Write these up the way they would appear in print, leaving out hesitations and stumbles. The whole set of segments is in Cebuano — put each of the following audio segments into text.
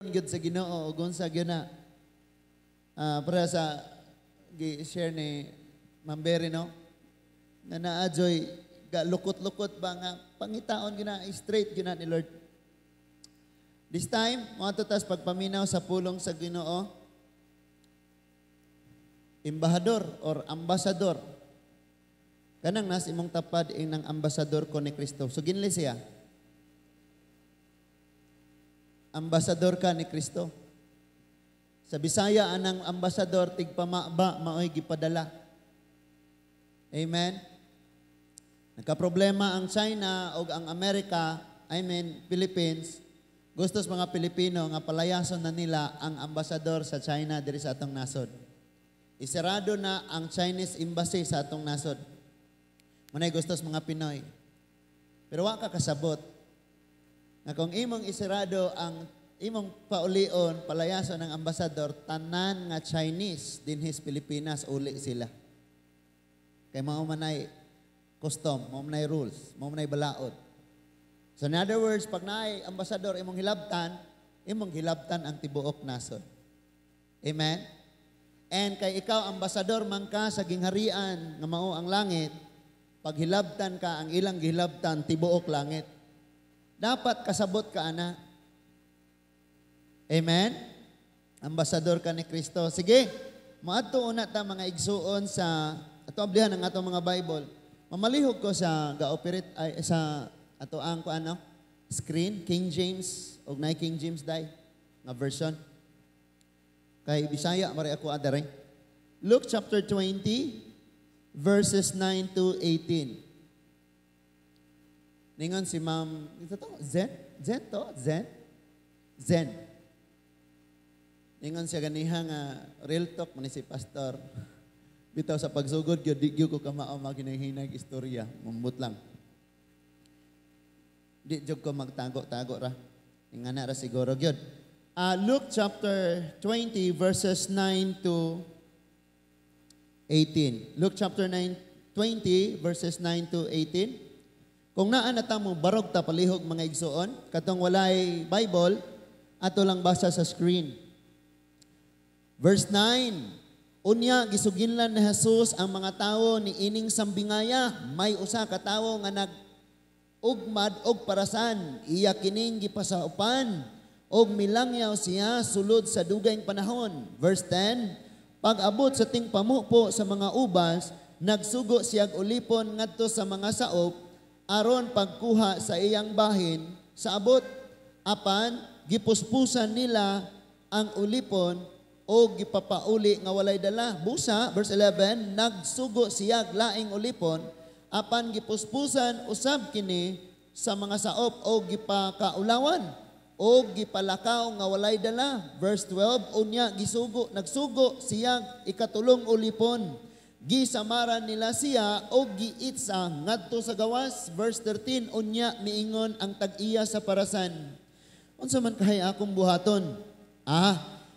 Gyud sa Ginoo ug unsa gyud na para sa gi-share ni Ma'am Berry, no, nga naa joy ga lukot-lukot ba nga pangitaon gina straight gina ni Lord. This time, moadto tas pagpaminaw sa pulong sa Ginoo, embahador or ambasador. Kanang nas imong tapad inang ambasador ko ni Kristo. So ginli siya. Ambasador ka ni Kristo. Sa Bisaya, anang ambasador tigpamaba, maoy gipadala. Amen. Nagka-problema ang China o ang Amerika, I mean Philippines. Gusto sa mga Pilipino nga palayason na nila ang ambasador sa China diri sa atong nasod. Isarado na ang Chinese embassy sa atong nasod. Munay gusto sa mga Pinoy. Pero wa ka kasabot nga kung imong isarado ang imong paulion, palayason ng ambasador, tanan nga Chinese dinhis Pilipinas uli sila. Kay mao manay custom, mao manay rules, mao manay balaod. So in other words, pag naay ambasador imong hilabtan ang tibuok nasod. Amen? And kay ikaw ambasador man ka sa gingharian nga mao ang langit, pag hilabtan ka ang ilang gihilabtan tibuok langit. Dapat kasabot ka ana. Amen? Ambasador ka ni Kristo. Sige, moadto una ta, mga igsuon, sa ato ablihan ang atong mga Bible. Mamalihog ko sa ga-operate ay sa ato ang ko ano screen, King James og nay King James dai nga version. Kay Bisaya mari ako adare. Luke chapter 20 verses 9 to 18. Ningon si Ma'am, ito to, Zen? Zen to? Zen? Zen. Ningon siya ganiha nga real talk man ni si pastor. Bitaw sa pagsugod gyud di gyud ko kamao maghinay-hinay istorya, mumbot lang. Di jud ko magtago-tago ra. Ingana ra siguro gyud. Luke chapter 20 verses 9 to 18. Luke chapter 9, 20 verses 9 to 18. Kung naa na ta mo barog ta palihog, mga igsuon, katong walay Bible, ato lang basa sa screen. Verse 9. Unya gisuginlan ni Jesus ang mga tawo ni ining sambingaya, may usa ka tawo nga nag ugmad og parasan, iya kining gipasaupan og milangyaw siya sulod sa dugayng panahon. Verse 10, pag-abot sa tingpamupo sa mga ubas, nagsugo siyag ulipon ngadto sa mga saop aron pagkuha sa iyang bahin sa abot. Apan gipuspusan nila ang ulipon o gipapauli nga walay dala. Busa, verse 11, nagsugo siya laing ulipon, apan gipuspusan usab kini sa mga saop o gipakaulawan o gipalakaw nga walay dala. Verse 12, unya gisugo, nagsugo siya ikatulong ulipon. Gisamaran nila siya o giitsa ngadto sa gawas. Verse 13, unya miingon ang tag-iya sa parasan, "Unsa man kahay akong buhaton?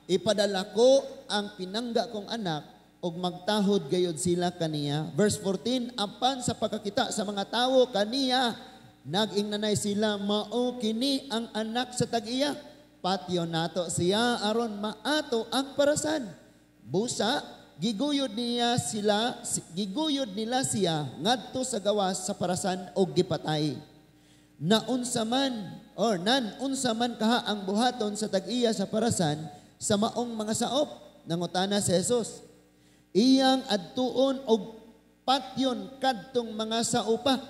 Ipadala ko ang pinangga kong anak og magtahod gayod sila kaniya." Verse 14, apan sa pagkakita sa mga tawo kaniya, nag-ingnanay sila, "Mao kini ang anak sa tag-iya. Patyon nato siya aron maato ang parasan." Busa, giguyod nila siya ngadto sa gawas sa parasan og gipatay. Naunsa man or nan unsa man kaha ang buhaton sa tag-iya sa parasan sa maong mga saop? Nangutana si Jesus. Iyang adtuon og patyon kadtong mga saupa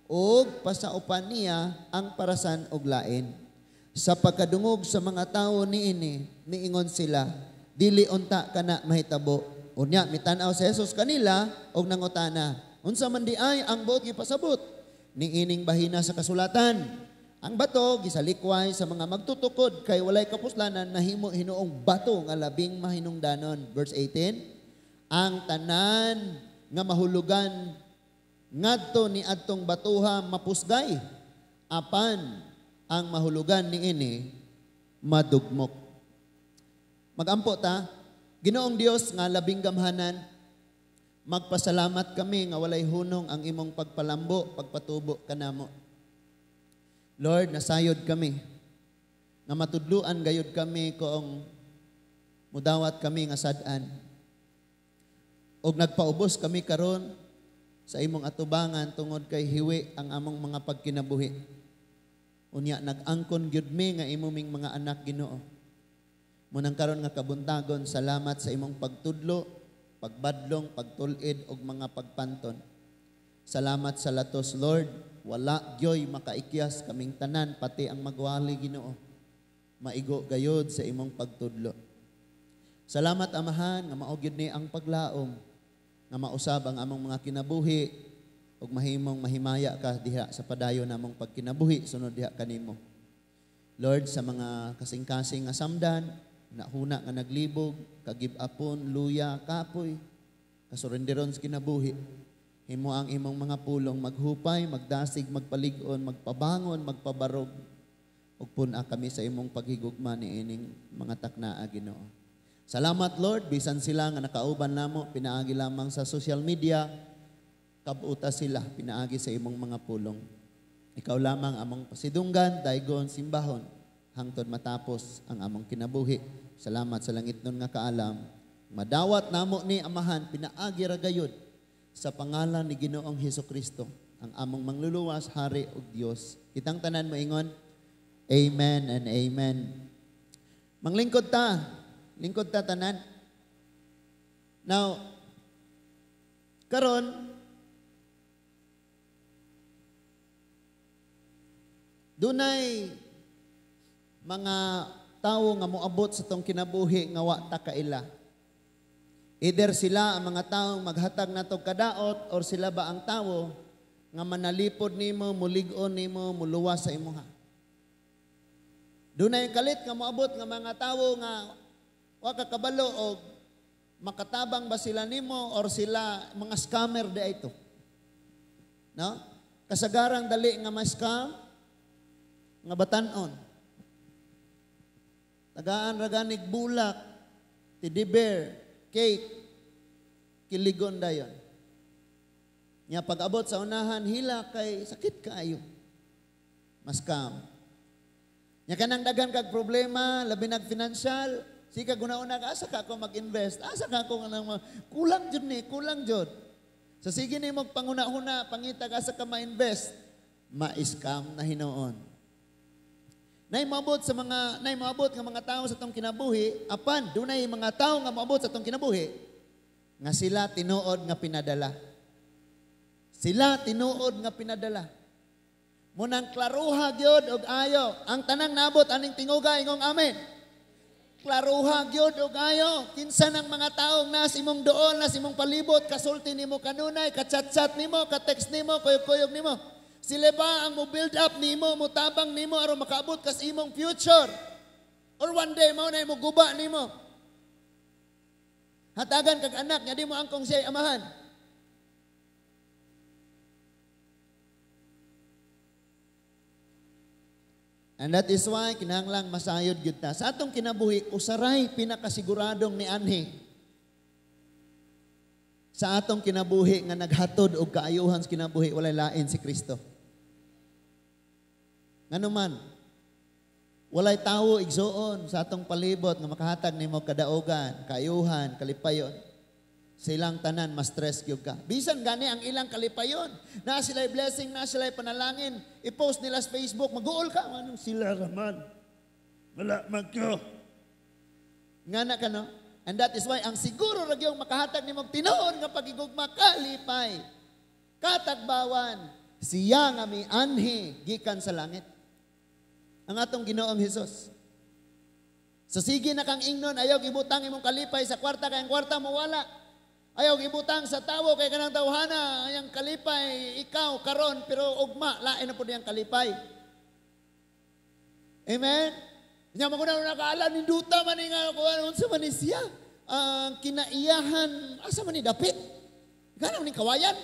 og pasaupan niya ang parasan og lain. Sa pagkadungog sa mga tawo niini, niingon sila, "Dili unta kana mahitabo." Unya mitan-aw si Jesus kanila og nangutana, "Unsa man di ay ang buot gipasabot niining bahina sa kasulatan? Ang bato gisalikway sa mga magtutukod kay walay kapuslanan, nahimo hinuong bato nga labing mahinungdanon." Verse 18, ang tanan nga mahulugan ngadto ni adtong batuha mapusgay, apan ang mahulugan niini madugmok. Magampo ta. Ginoong Dios nga labing gamhanan, magpasalamat kami nga walay hunong ang imong pagpalambo, pagpatubo kanamo. Lord, nasayod kami. Nga matudluan gayud kami kung mudawat kami nga sad-an. Og nagpaubos kami karon sa imong atubangan tungod kay hiwi ang among mga pagkinabuhi. Unya nag-angkon gyud mi nga imo ming mga anak, Ginoo. Munang karon nga kabuntagon, salamat sa imong pagtudlo, pagbadlong, pagtul-id ug mga pagpanton. Salamat sa latos, Lord. Wala gyoy makaikyas kaming tanan, pati ang magwali, Ginoo. Maigo gayod sa imong pagtudlo. Salamat, Amahan, nga mao gyud ni ang paglaom nga mausab ang among mga kinabuhi ug mahimong mahimaya ka diha sa padayon namong pagkinabuhi sunod diha kanimo. Lord, sa mga kasing-kasing nga samdan, nahuna nga naglibog, kagib-upon, luya, kapoy, kasurenderon sa kinabuhi. Himo ang imong mga pulong maghupay, magdasig, magpalig-on, magpabangon, magpabarog. Ug pun-a kami sa imong paghigugma ni ining mga taknaa, Ginoo. Salamat, Lord, bisan sila nga nakauban namo pinaagi lamang sa social media, kabuta sila pinaagi sa imong mga pulong. Ikaw lamang among pasidunggan, daygon, simbahon, hangtod matapos ang among kinabuhi. Salamat sa langit nun nga kaalam. Madawat namo ni, Amahan, pinaagi ra gayud sa pangalan ni Ginoong Hesus Kristo, ang among mangluluwas, Hari ug Dios. Kitang tanan moingon, Amen and Amen. Manglingkod ta. Lingkod ta tanan. Now, karon dunay mga tawo nga moabot sa tong kinabuhi nga wa ta kaila. Either sila ang mga tawo maghatag nato kadaot or sila ba ang tawo nga manalipod nimo, mulig-on nimo, muluwas sa imuha. Dunay kalit nga moabot nga mga tawo nga wa ka kabalo og makatabang ba sila nimo or sila mga scammer di ito. No? Kasagarang dali nga ma-scam nga batan-on. Tagaan ra ganig bulak, teddy bear, cake, kiligon dayon. Nya pag-abot sa unahan, hila kay sakit kaayo. Ma-scam. Nya kanang daghan kag problema, labi nag financial, sige guna-una ka, asa ka ako mag-invest, asa ka ako nga kulang jud ni, kulang jud. Sa sige nimo panguna-una, pangita ka asa ka ma-invest, ma-scam na hinuon. Nay moabot sa mga nay moabot nga mga tawo sa tong kinabuhi, apan dunay mga tawo nga moabot sa tong kinabuhi nga sila tinuod nga pinadala. Sila tinuod nga pinadala. Munang klaruha gyud og ayo. Ang tanang naabot aning tinguga ingong amen. Klaruha gyud og ayo. Kinsa nang mga taong nas imong dool, nas imong palibot, kasulti nimo kanunay, kachat-chat nimo, ka-text nimo, kuyog-kuyog nimo. Sila ba ang mo-build up nimo, motabang nimo aron makaabot kas imong future? Or one day mao na imo guba nimo. Hatagan kag anak nga di mo angkong siya amahan. And that is why kinahanglang masayod gyud ta. Sa atong kinabuhi, usaray pinakasiguradong nianhi sa atong kinabuhi nga naghatod og kaayuhan sa kinabuhi, walay lain si Kristo. Ngano man, walay tawo igsuon sa atong palibot nga makahatag nimo kadaogan, kaayuhan, kalipayon. Silang tanan, ma-stress gyud ka. Bisan gani ang ilang kalipayon. Na sila'y blessing, na sila'y panalangin. I-post nila sa Facebook, mag-uol ka. Anong sila raman? Wala man ko. Nga na ka, no? And that is why, ang siguro ra gyud makahatag nimo tinuod nga pagigugma, kalipay, katagbawan, siya nga mianhi gikan sa langit. Ang atong Ginoong Hesus. Sa sige na kang ingnon, ayaw ibutang imong kalipay sa kwarta, kay ang kwarta mawala. Ayaw ibutang sa tawo kay kanang tawhana, ayang kalipay ikaw karon pero ugma lain na pud iyang kalipay. Amen. Nya mo kuna nakaalam ninduta man ni nga kuan unsa man ni siya? Ang kinaiyahan asa man ni dapit? Ganaw ni kawayan?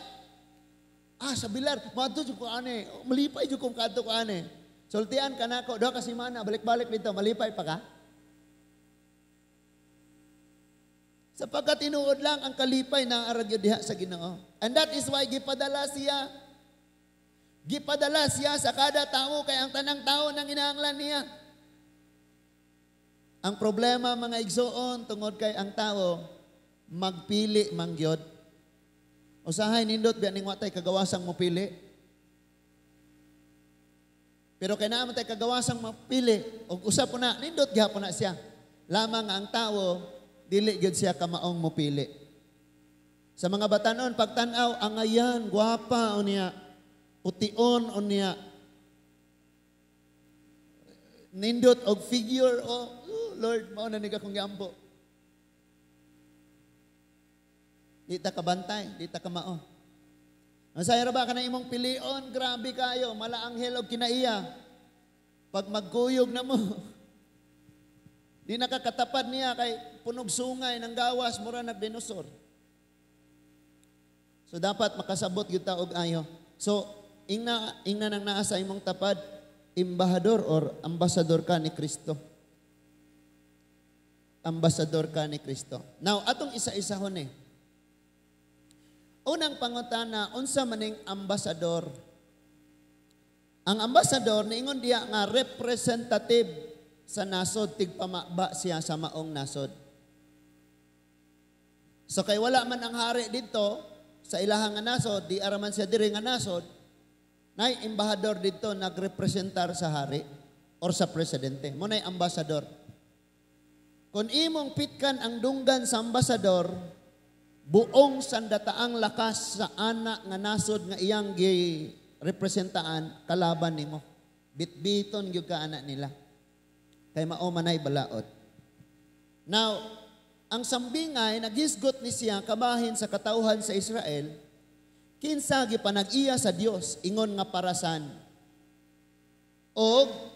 Ah, sa bilar, maadto jud ko ane, malipay jud kong kadto ko ane. Sultian ka nako, duha ka semana, balik-balik dito, malipay pa ka? Sapagkat tinuod lang ang kalipay na arag diha sa Ginoo. And that is why gipadala siya. Gipadala siya sa kada tao kay ang tanang tao nang inaanglan niya. Ang problema, mga igsoon, tungod kay ang tao magpili mangyod. Usahay nindot biya ning watay kagawasang mopili. Pero kay naa man tay kagawasang mapili og usa po na, nindot gihapon na siya. Lamang ang tao dili gyud siya kamaong mopili. Sa mga batanon pagtan-aw, angayan, gwapa unya, pution unya. Nindot og figure, oh, Lord, mao na ni akong giampo. Di ta kabantay, di ta kamao. Masaya ra ba ka na imong pilion? Grabe kayo, malaanghel og kinaiya. Pag magkuyog na mo, di nakakatapad niya kay punog sungay ng gawas, mura nagdinosor. So dapat makasabot gyud ta og ayo. So ingna ingna nang naa sa imong tapad, embahador or ambasador ka ni Kristo. Ambasador ka ni Kristo. Now, atong isa-isahon eh. Unang pangutana, unsa maning ambasador? Ang ambasador niingon diya nga representative sa nasod, tigpamaba siya sa maong nasod. So kay wala man ang hari dito sa ilahang nga nasod, di araman siya diri nga nasod, nay embahador dito nagrepresentar sa hari or sa presidente. Mo nay ambasador. Kung imong pitkan ang dunggan sa ambasador, buong sandataang lakas sa ana nga nasod nga iyang gi-representaan, kalaban nimo. Bitbiton gyud ka ana nila. Kay mao manay balaod. Now, ang sambingay naghisgot ni siya kabahin sa katawhan sa Israel, kinsa gipanag-iya sa Dios ingon nga parasan. Og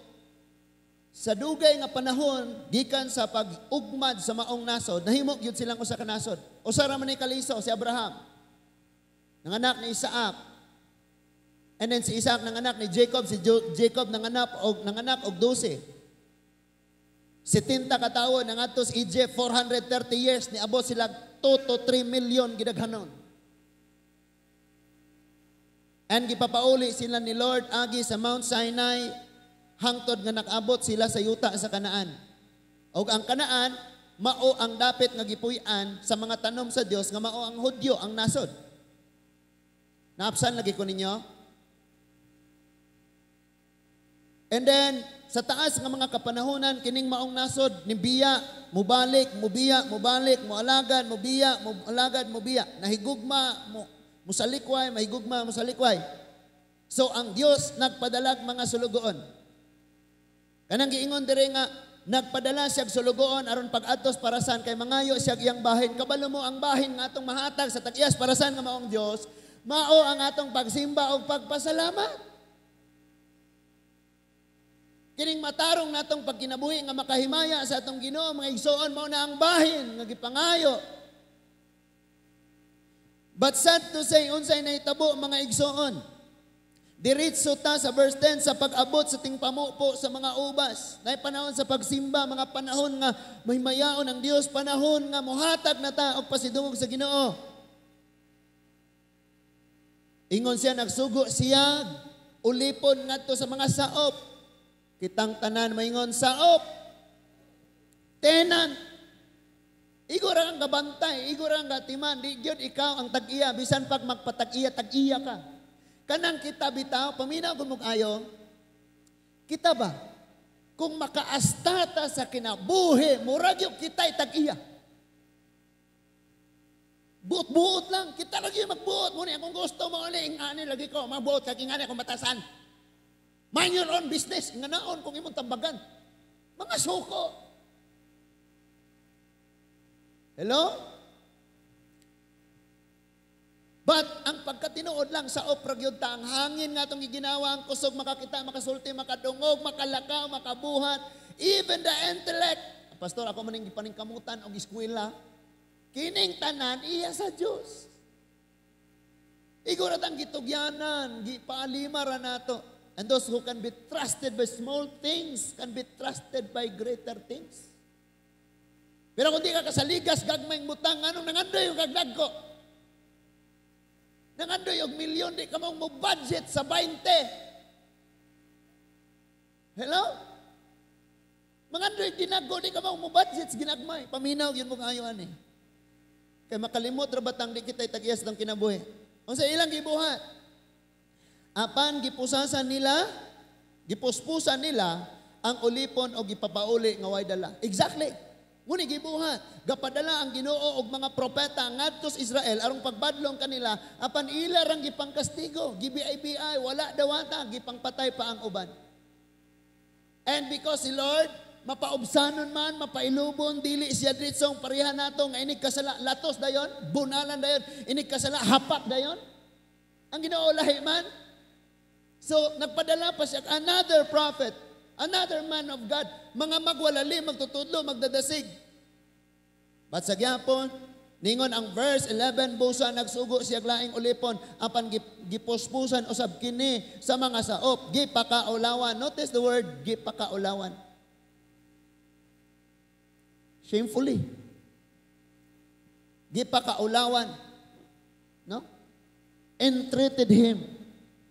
sa dugay nga panahon gikan sa pag-ugmad sa maong nasod, nahimo gyud silang usa ka nasod. Usa ra man ni kaliso si Abraham, nanganak ni Isaac. And then si Isaac nanganak ni Jacob, si Jacob nanganak og 12. 70 katawo nangadto sa Egypt, 430 years niabot sila 2 to 3 million gidaghanon. And gipapauli sila ni Lord agi sa Mount Sinai hangtod nga nakaabot sila sa yuta sa Kanaan. Og ang Kanaan mao ang dapit nga gipuy-an sa mga tanom sa Dios nga mao ang Hudyo ang nasod. Naapsan lagi ko ninyo? And then sa taas nga mga kapanahonan kining maong nasod nibiya, mubalik, mubiya, mubalik, mualagad, mubiya, mualagad, mubiya, nahigugma, musalikway, mahigugma, musalikway. So ang Dios nagpadalag mga sulugoon. Kanang giingon dire nga nagpadala siya sulugoon aron pag-atos parasan kay mangayo siya iyang bahin. Kabalo mo ang bahin nga atong mahatag sa tag-iyas parasan nga maong Dios, mao ang atong pagsimba og pagpasalamat. Kining matarong natong pagkinabuhi nga makahimaya sa atong Ginoo, mga igsoon, mao na ang bahin nga gipangayo. But sad to say, unsay nahitabo, mga igsoon? Diretso ta sa verse 10, sa pag-abot sa tingpamupo sa mga ubas. Nay panahon sa pagsimba, mga panahon nga mahimayaon ang Dios, panahon nga mohatag na ta og pasidungog sa Ginoo. Ingon siya, nagsugo siya ulipon ngadto sa mga saop. Kitang tanan maingon saop. Tenant. Igo ra ang kabantay, igo ra ang gatiman, di gyud ikaw ang tag-iya, bisan pag magpatag-iya, tag-iya ka. Kanang kita bitaw, paminaw kung ayo, kita ba? Kung makaastata sa kinabuhi, murag yung kita'y tag-iya. Buot-buot lang, kita lagi magbuot. Muna, kung gusto mo ulit, ingani lagi ko, mabuot kag ingani akong batasan. Mind your own business, inganaon kung imong tambagan. Mga suko. Hello? But ang pagkatinuod lang sa opra gyud ta, ang hangin nga atong giginawa, ang kusog makakita, makasulti, makadungog, makalakaw, makabuhat, even the intellect. Pastor, ako maning gipaningkamutan og eskwela. Kining tanan iya sa Dios. Igo ra tang gitugyanan, gipaalima ra nato. And those who can be trusted by small things can be trusted by greater things. Pero kung di ka kasaligas, gagmayng butang, anong nangandoy yung kagdagko? Nangandoy og milyon, di ka mong mo budget sa 20. Hello? Mga ginago, di ka mo budget, ginagmay. Paminaw, yun mo kaayo ani. Kay makalimot ra batang di kita tag-iyas ng kinabuhi. Unsa ilang gibuhat? Apan gipusasan nila, gipuspusan nila ang ulipon o gipapauli nga way dala. Exactly. Ngunit gibuhat, gapadala ang Ginoo og mga propeta ngadto sa Israel arong pagbadlong kanila, apan ila rang gipangkastigo, gibi-bi, wala dawata, gipangpatay pa ang uban. And because si Lord mapaubsanon man, mapailubon, dili siya diretsong pareha nato nga inig kasala, latos dayon, bunalan dayon, inig kasala, hapak dayon. Ang Ginoo lahi man. So, nagpadala pa siya another prophet, another man of God, mga magwalali, magtutudlo, magdadasig. But sa gyapon, ningon ang verse 11, busa nagsugo siya laing ulipon, apan gipuspusan usab kini sa mga saop, gipakaulawan. Notice the word gipakaulawan. Shamefully. Gipakaulawan. No? And treated him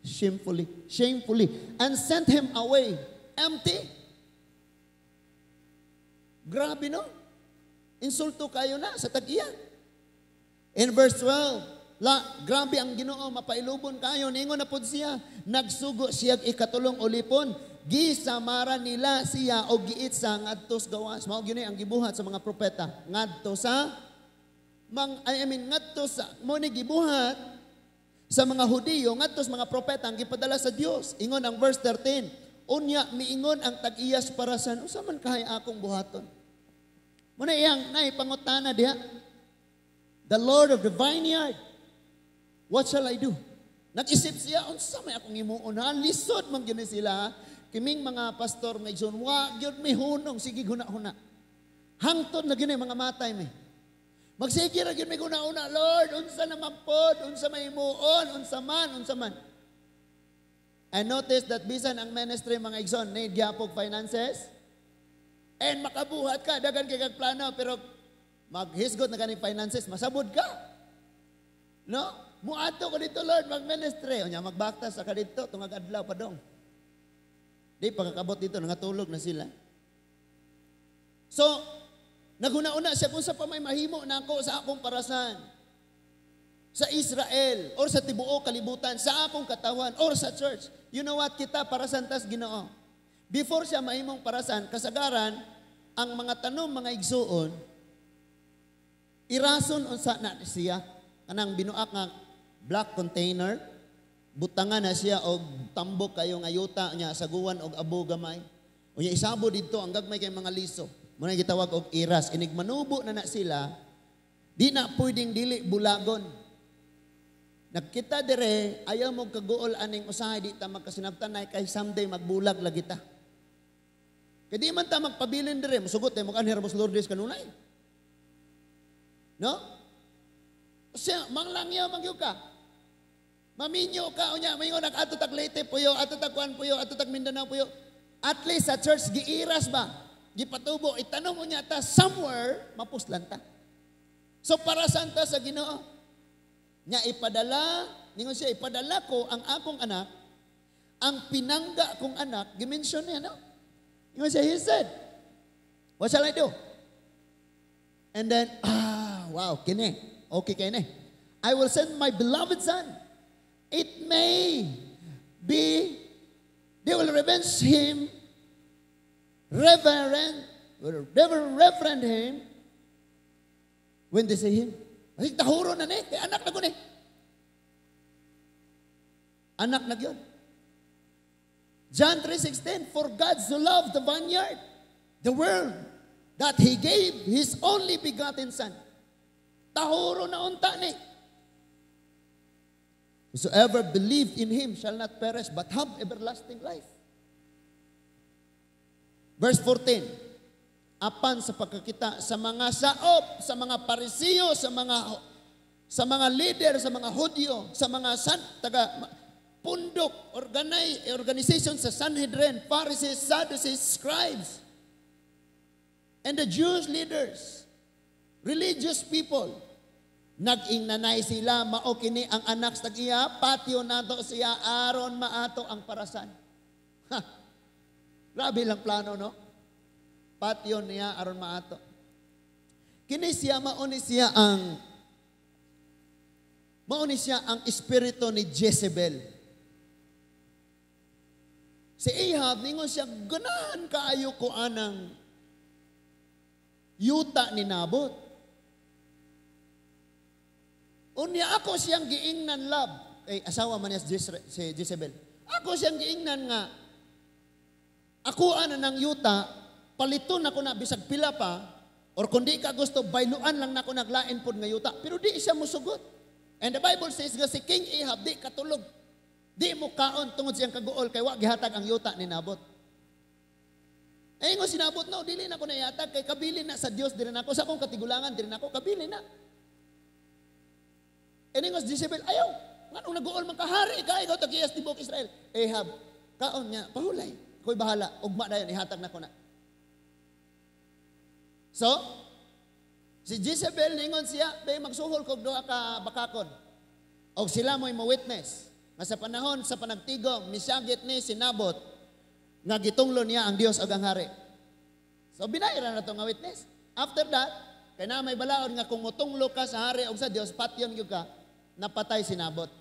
shamefully. Shamefully. And sent him away empty. Grabe, no? Insulto kayo na sa tag-iya. In verse 12, la, grabe ang Ginoo, mapailubon kayo. Ningon na pod siya, nagsugo siya ikatulong ulipon. Gisamara nila siya o giitsa ngadto sa gawas. Mao gyud ang gibuhat sa mga propeta ngadto sa mang I mean ngadto sa mo ni gibuhat sa mga Hudiyo ngadto sa mga propeta ang gipadala sa Dios. Ingon ang verse 13, unya miingon ang tag-iyas parasan, "Unsa man kahay akong buhaton?" Muna iyang naipangutana diha. The Lord of the vineyard, "What shall I do?" Nag-isip siya, "Unsa may akong himuon ha?" Lisod man gyud sila. Kiming mga pastor nga igsoon, wa gyud mi hunong, sige huna-huna. Hangtod na gyud mga matay mi. Magsige ra gyud mi huna-huna, "Lord, unsa naman pod, unsa may himuon, unsa man, unsa man." And notice that bisan ang ministry, mga igsoon, need gyapog finances. And makabuhat ka, dagan kay kag plano, pero maghisgot na kaning finances, masabod ka. No? "Muadto ko dito, Lord, mag-ministry." Unya magbaktas sa ka dito, tungag adlaw pa dong. Di pagkakabot dito, nangatulog na sila. So, naghuna-una siya kung sa pa may mahimo na ako sa akong parasan. Sa Israel, or sa tibuok kalibutan, sa akong katawan, or sa church. You know what? Kita, parasan tas Ginoo. Before siya mahimong parasan, kasagaran, ang mga tanom, mga igsuon, irason unsa na siya, kanang binuak nga black container, butangan na siya og tambok kayo nga yuta niya, saguan og abo gamay. Unya isabo didto ang gagmay kay mga liso. Muna gitawag og iras. Inig manubo na na sila, di na pwedeng dili bulagon. Nagkita dire, ayaw mo kaguol aning usahay di ta magkasinabtanay kay someday magbulag lagi ta. Kay di man ta magpabilin dire, musugot tayo mo anhi Ramos Lourdes kanunay. No? Siya, manglangyaw magyud ka. Maminyo ka, unya, maingon nag ato tag Leyte puyo, ato tag kuan puyo, ato tag Mindanao puyo. At least sa church, giiras ba? Gipatubo, itanom unya ta somewhere, mapuslan ta. So para saan ta sa Ginoo? Nya ipadala, ningon siya, "Ipadala ko ang akong anak, ang pinangga kong anak," gimension niya, no? Ingon siya, he said, "What shall I do?" And then, ah, wow, kini, okay kini. "I will send my beloved son. It may be they will revenge him, reverend, will never reverend him when they see him." Ay, tahuro na ni, kay anak na ko ni. Anak na yun. John 3:16, "For God so loved the vineyard, the world, that He gave His only begotten Son." Tahuro na unta ni. "Whosoever believe in Him shall not perish, but have everlasting life." Verse 14, apan sa pagkakita sa mga saop, sa mga Parisiyo, sa mga leader, sa mga Hudyo, sa mga san, taga pundok, organization sa Sanhedrin, Pharisees, Sadducees, scribes, and the Jewish leaders, religious people, nag-ingnanay sila, "Mao kini ang anak sa tag-iya, patyo nato siya, aron maato ang parasan." Ha! Grabe lang plano, no? Patyon niya aron maato. Kini siya mao ni siya ang espiritu ni Jezebel. Si Ahab, ningon siya, "Ganahan kaayo ko anang yuta ni Nabot. Unya ako siyang giingnan, love." Eh, asawa man niya si Jezebel. "Ako siyang giingnan nga, ako ana ng yuta, paliton ako na bisag pila pa, or kung di ka gusto, bayluan lang nako naglain pod nga yuta." Pero di siya musugot. And the Bible says nga si King Ahab di katulog. Di mo kaon tungod siyang kaguol kay wa gihatag ang yuta ni Nabot. Eh ingon si Nabot, "No, dili na ko na ihatag kay kabili na sa Dios diri nako, sa akong katigulangan diri nako kabili na." Eh ingon si Jezebel, "Ayaw, nganong naguol man ka, hari ka, ikaw tagiyas tibuok Israel." "Ahab, kaon niya, pahulay. Ako'y bahala, ugma dayon ihatag na ko na." So, si Jezebel ningon siya, "Bay, magsuhol kog duha ka bakakon. Og sila mo'y mo witness nga sa panahon sa panagtigom, misagit ni si Nabot nga gitunglo niya ang Dios ug ang hari." So binayran na to nga witness. After that, kay na may balaod nga kung mutunglo ka sa hari ug sa Dios, patyon gyud ka, napatay si Nabot.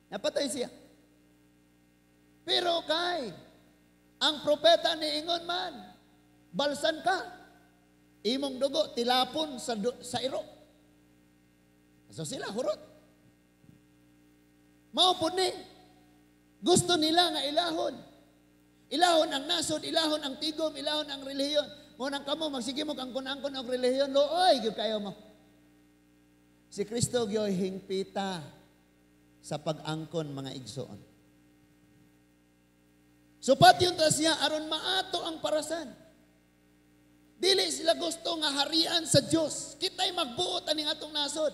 Napatay siya. Pero kay ang propeta ni ingon man, "Balsan ka. Imong dugo tilapon sa iro." So sila hurot. Mao pud ni. Gusto nila nga ilahon. Ilahon ang nasod, ilahon ang tigom, ilahon ang relihiyon. Mo nang kamo magsige mo angkon-angkon og relihiyon, luoy gyud kayo mo. Si Kristo gyoy hingpita sa pag-angkon, mga igsoon. So patyon ta siya aron maato ang parasan. Dili sila gusto nga harian sa Dios. Kita'y magbuot aning atong nasod.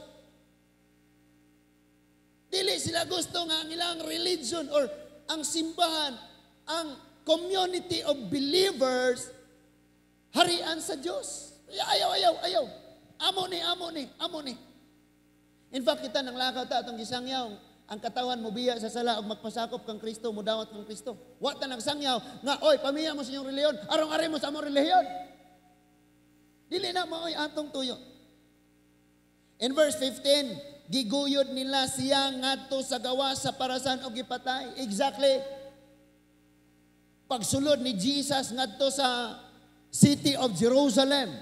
Dili sila gusto nga ang ilang religion or ang simbahan, ang community of believers, harian sa Dios. Ayaw, ayaw, ayaw. Amo ni, amo ni, amo ni. In fact, kita nang lakaw ta atong gisangyaw, ang katawan mo biya sa sala ug magpasakop kang Kristo, mudawat kang Kristo. Wa ta nagsangyaw nga, "Oy, pamiya mo sa inyong relihiyon, aron ari mo sa among relihiyon." Dili na maoy atong tuyo. In verse 15, giguyod nila siya ngadto sa gawas sa parasan og gipatay. Exactly. Pagsulod ni Jesus ngadto sa city of Jerusalem.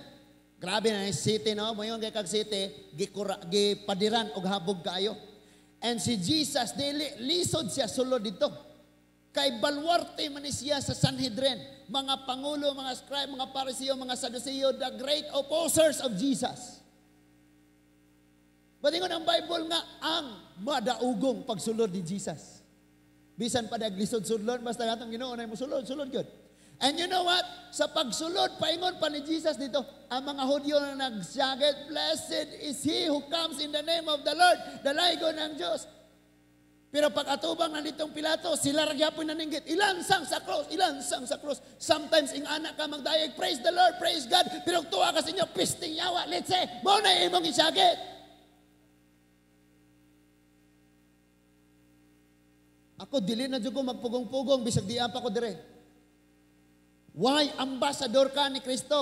Grabe na yung city, no? Moingon kay kag city, gikura, gipadiran og habog kaayo. And si Jesus, dili, lisod siya sulod dito. Kay balwarte man ni siya sa Sanhedrin. Mga pangulo, mga scribe, mga Pariseo, mga Saduceo, the great opposers of Jesus. Batingon ang Bible nga ang madaugong pagsulod ni Jesus. Bisan pa naglisod sudlon, basta atong Ginoo na mosulod, sulod gyud. And you know what? Sa pagsulod, paingon pa ni Jesus dito, ang mga Hudyo na nagsyagit, "Blessed is he who comes in the name of the Lord, dalaygon ng Diyos." Pero pag atubang na ditong Pilato, sila ra gyapon naninggit, "Ilansang sa cross, ilansang sa cross." Sometimes, ing anak ka magdayeg, "Praise the Lord, praise God." Pero tuwa ka sa inyo, "Pisting yawa, let's say, mo na imong isagit." Ako, dili na jud ko magpugong-pugong, bisag di pa ko dire. Why? Ambassador ka ni Kristo.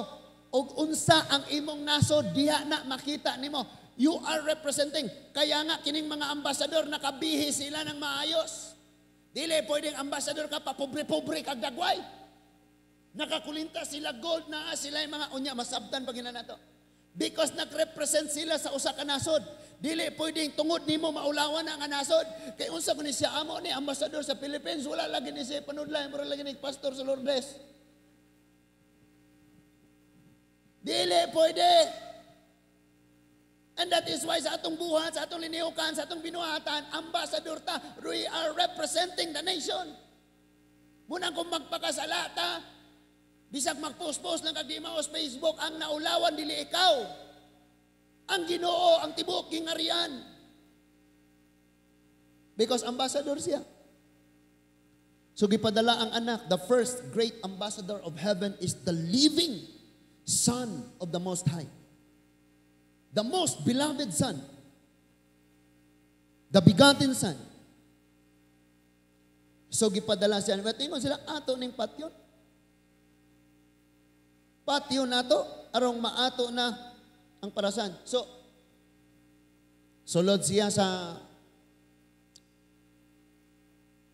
Og unsa ang imong nasod, diha na makita nimo. You are representing. Kaya nga, kining mga ambassador, nakabihi sila ng maayos. Dili pwedeng ambassador ka, papobre-pobre kag dagway. Nakakulinta sila gold na sila yung mga unya, masabtan pag nato. Because nagrepresent sila sa usa ka nasod. Dili pwedeng tungod nimo maulawan na ang nasod. Kay unsa kun siya, amo ni ambassador sa Philippines, wala lagi ni siya panudlay, mura lagi ni pastor sa Lourdes. Dili pwede. And that is why sa atong buhat, sa atong linihukan, sa atong binuhatan, ambassador ta, we are representing the nation. Munang kung magpakasala ta, bisag magpost-post lang kag di maos Facebook, ang naulawan dili ikaw. Ang Ginoo, ang tibuok gingarian. Because ambassador siya. So gipadala ang anak, the first great ambassador of heaven is the living Son of the Most High. The most beloved Son. The begotten Son. So gipadala siya. But ingon sila, "Ato ning patyon." Patyon nato arong maato na ang parasan. So, sulod siya sa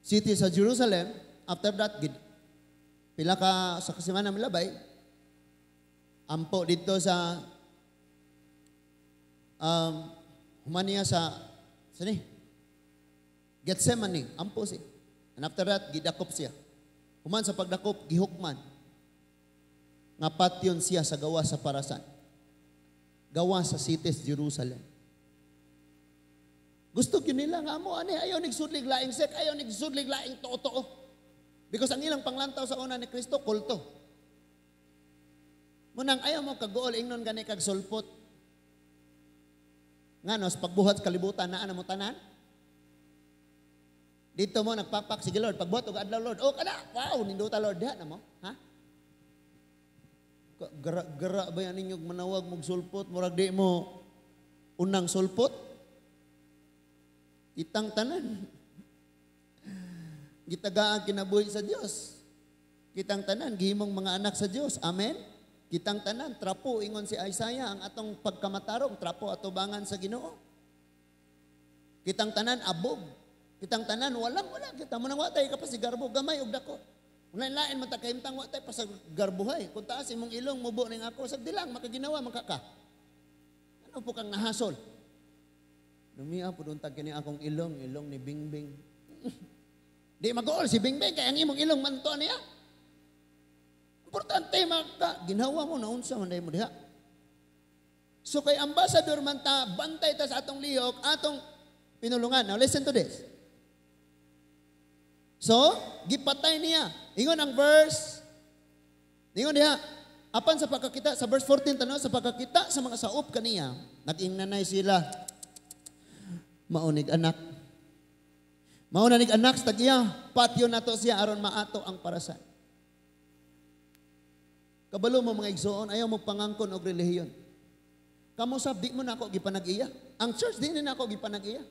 city sa Jerusalem. After that, gid, pila ka sa kasimana milabay, ampo dito sa humaniya sa ni Gethsemane, ampo siya. And after that, gidakop siya. Human sa pagdakop, gihukman nga patyon siya sa gawa sa parasan. Gawa sa cities Jerusalem. Gusto gyud nila nga amo ani, ayaw nigsudlig laing sect, ayaw nigsudlig laing too-too. Because ang ilang panglantaw sa una ni Kristo, kulto. Munang ayaw mo kaguol ingnon gani kag sulpot. Ngano sa pagbuhat sa kalibutan naa na mo tanan? Dito mo nagpapak, sige Lord, pagbuhat og adlaw, Lord. Oh kada, wow, nindota Lord diha na mo. Ha? Gara-gara ba yan ninyo manawag mong sulpot? Murag di mo unang sulpot? Kitang tanan. Gitagaan kinabuhi sa Dios. Kitang tanan, gihimong mga anak sa Dios. Amen? Kitang tanan, trapo, ingon si Isaiah, ang atong pagkamatarong, trapo atubangan sa Ginoo. Kitang tanan, abog. Kitang tanan, walang wala. Kita mo nang watay ka pa si garbo, gamay og dako. Lain-lain man ta kahimtang, wa tay pa sa garbuhay. Kung taas imong ilong mubo ning ako sa dilang makaginawa makaka. Ano po kang nahasol? Lumia po doon tag kini akong ilong, ilong ni Bingbing. Di maguol si Bingbing kay ang imong ilong manto niya. Importante maka ginawa mo naunsa man mo diha. So kay ambassador man ta, bantay ta sa atong lihok, atong pinulungan. Now listen to this. So, gipatay niya. Ingon ang verse, ingon diha, apan sa pagkakita, sa verse 14, tanaw, sa pagkakita sa mga saop kaniya, nag-ingnanay sila, maunig anak. Maunanig anak sa tagiya, patyo nato siya aron maato ang parasan. Kabalo mo mga igsoon, ayaw mo pangangkon og relihiyon. Kamo sab di mo nako gipanag-iya. Ang church di na nako gipanag-iya.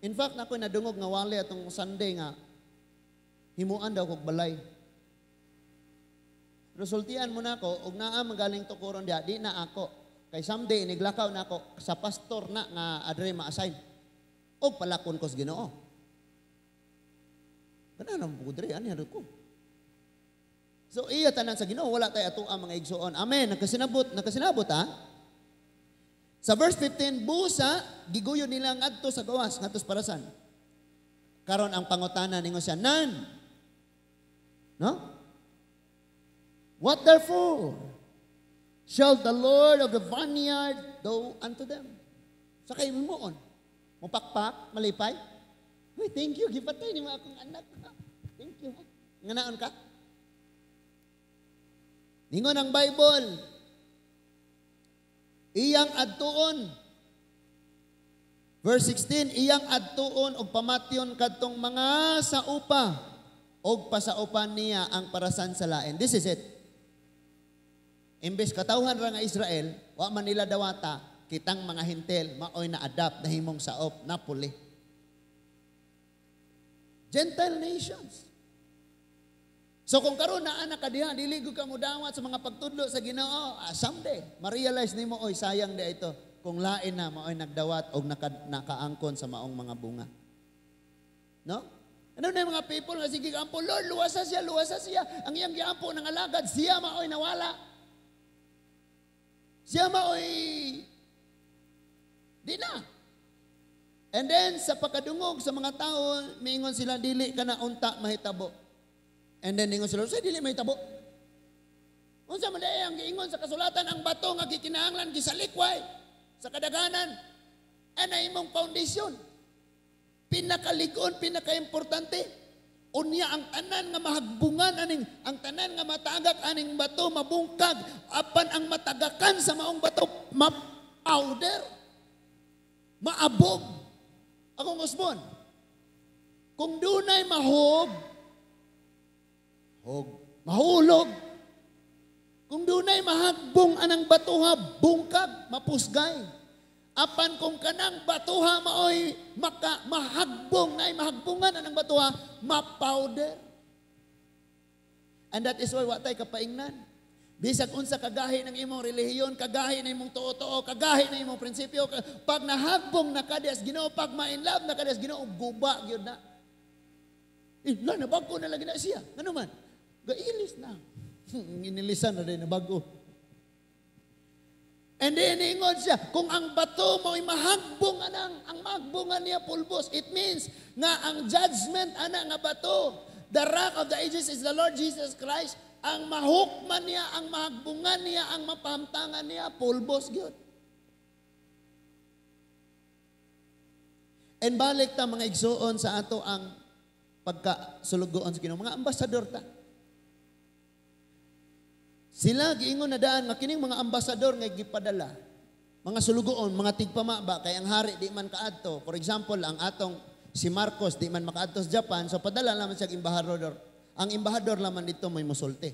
In fact, nako nadungog nga wali atong Sunday nga himuan daw kog balay. Resultian mo nako og naa magaling tukuron diha, di na ako. Kay someday iniglakaw na ako sa pastor na nga adre ma-assign. Og palakon ko sa Ginoo. Kana nang pudre ani ko. So iya tanan sa Ginoo, wala tay ato ang mga igsoon. Amen. Nakasinabot, nakasinabot ha. Sa verse 15, busa giguyo nila ngadto sa gawas, ngadto sa parasan. Karon ang pangutana ningon siya, nan. No? What therefore shall the Lord of the vineyard do unto them? Sa kay moon. Mupakpak, malipay. Uy, thank you, gipatay ni mga akong anak. Thank you. Nganaon ka? Ningon ang Bible, iyang adtuon. Verse 16, iyang adtuon og pamatyon kadtong mga saupa og pasaupan niya ang parasan sa lain. This is it. Imbes katawhan ra nga Israel, wa man nila dawata, kitang mga Hentil maoy na adapt nahimong saop na puli. Gentile nations. So kung karon naa na ka diha, dili gud ka modawat sa mga pagtudlo sa Ginoo, someday ma-realize nimo, oy sayang di ito kung lain na maoy nagdawat og nakaangkon sa maong mga bunga. No? Ano na yung mga people nga sige ampo, Lord, luwasa siya, luwasa siya. Ang iyang giampo ng alagad, siya maoy nawala. Siya maoy di na. And then sa pagkadungog sa mga tao, miingon sila, dili ka na unta mahitabo. And then ingon sila, say dili mahitabo. Unsa man diay ang giingon sa kasulatan, ang bato nga gikinahanglan gisalikway sa kadaghanan ana imong foundation. Pinakalig-on, pinakaimportante. Unya ang tanan nga mahagbungan aning, ang tanan nga matagak aning bato mabungkag, apan ang matagakan sa maong bato ma-powder, maabog. Akong usbon, kung dunay mahog, hog, mahulog. Kung dunay mahagbong anang batuha, bungkag, mapusgay. Apan kung kanang batuha maoy maka mahagbong na mahagbungan anang batuha, mapowder. And that is why wa tay kapaingnan. Bisag unsa kagahi ng imong relihiyon, kagahi ng imong tuo-tuo, kagahi ng imong prinsipyo, pag nahagbong na ka sa Ginoo, pag ma-in love na ka sa Ginoo, guba gyud na. Eh, la, nabago na lagi na siya. Ano man? Gailis na. Inilisan na din, nabago. And then, ingon siya, kung ang bato mo'y mahagbong anang, ang mahagbongan niya pulbos, it means nga ang judgment ana nga bato, the Rock of the Ages is the Lord Jesus Christ, ang mahukman niya, ang mahagbungan niya, ang mapahamtangan niya, pulbos gyud. And balik ta, mga igsuon, sa ato ang pagka sulugoon sa Ginoo, mga ambasador ta. Sila giingon na daan nga kining mga ambasador nga gipadala, mga sulugoon, mga tigpamaba, kay ang hari di man kaadto. For example, ang atong si Marcos di man makaadto sa Japan, so padala naman siya embahador. Ang embahador laman dito may musulti.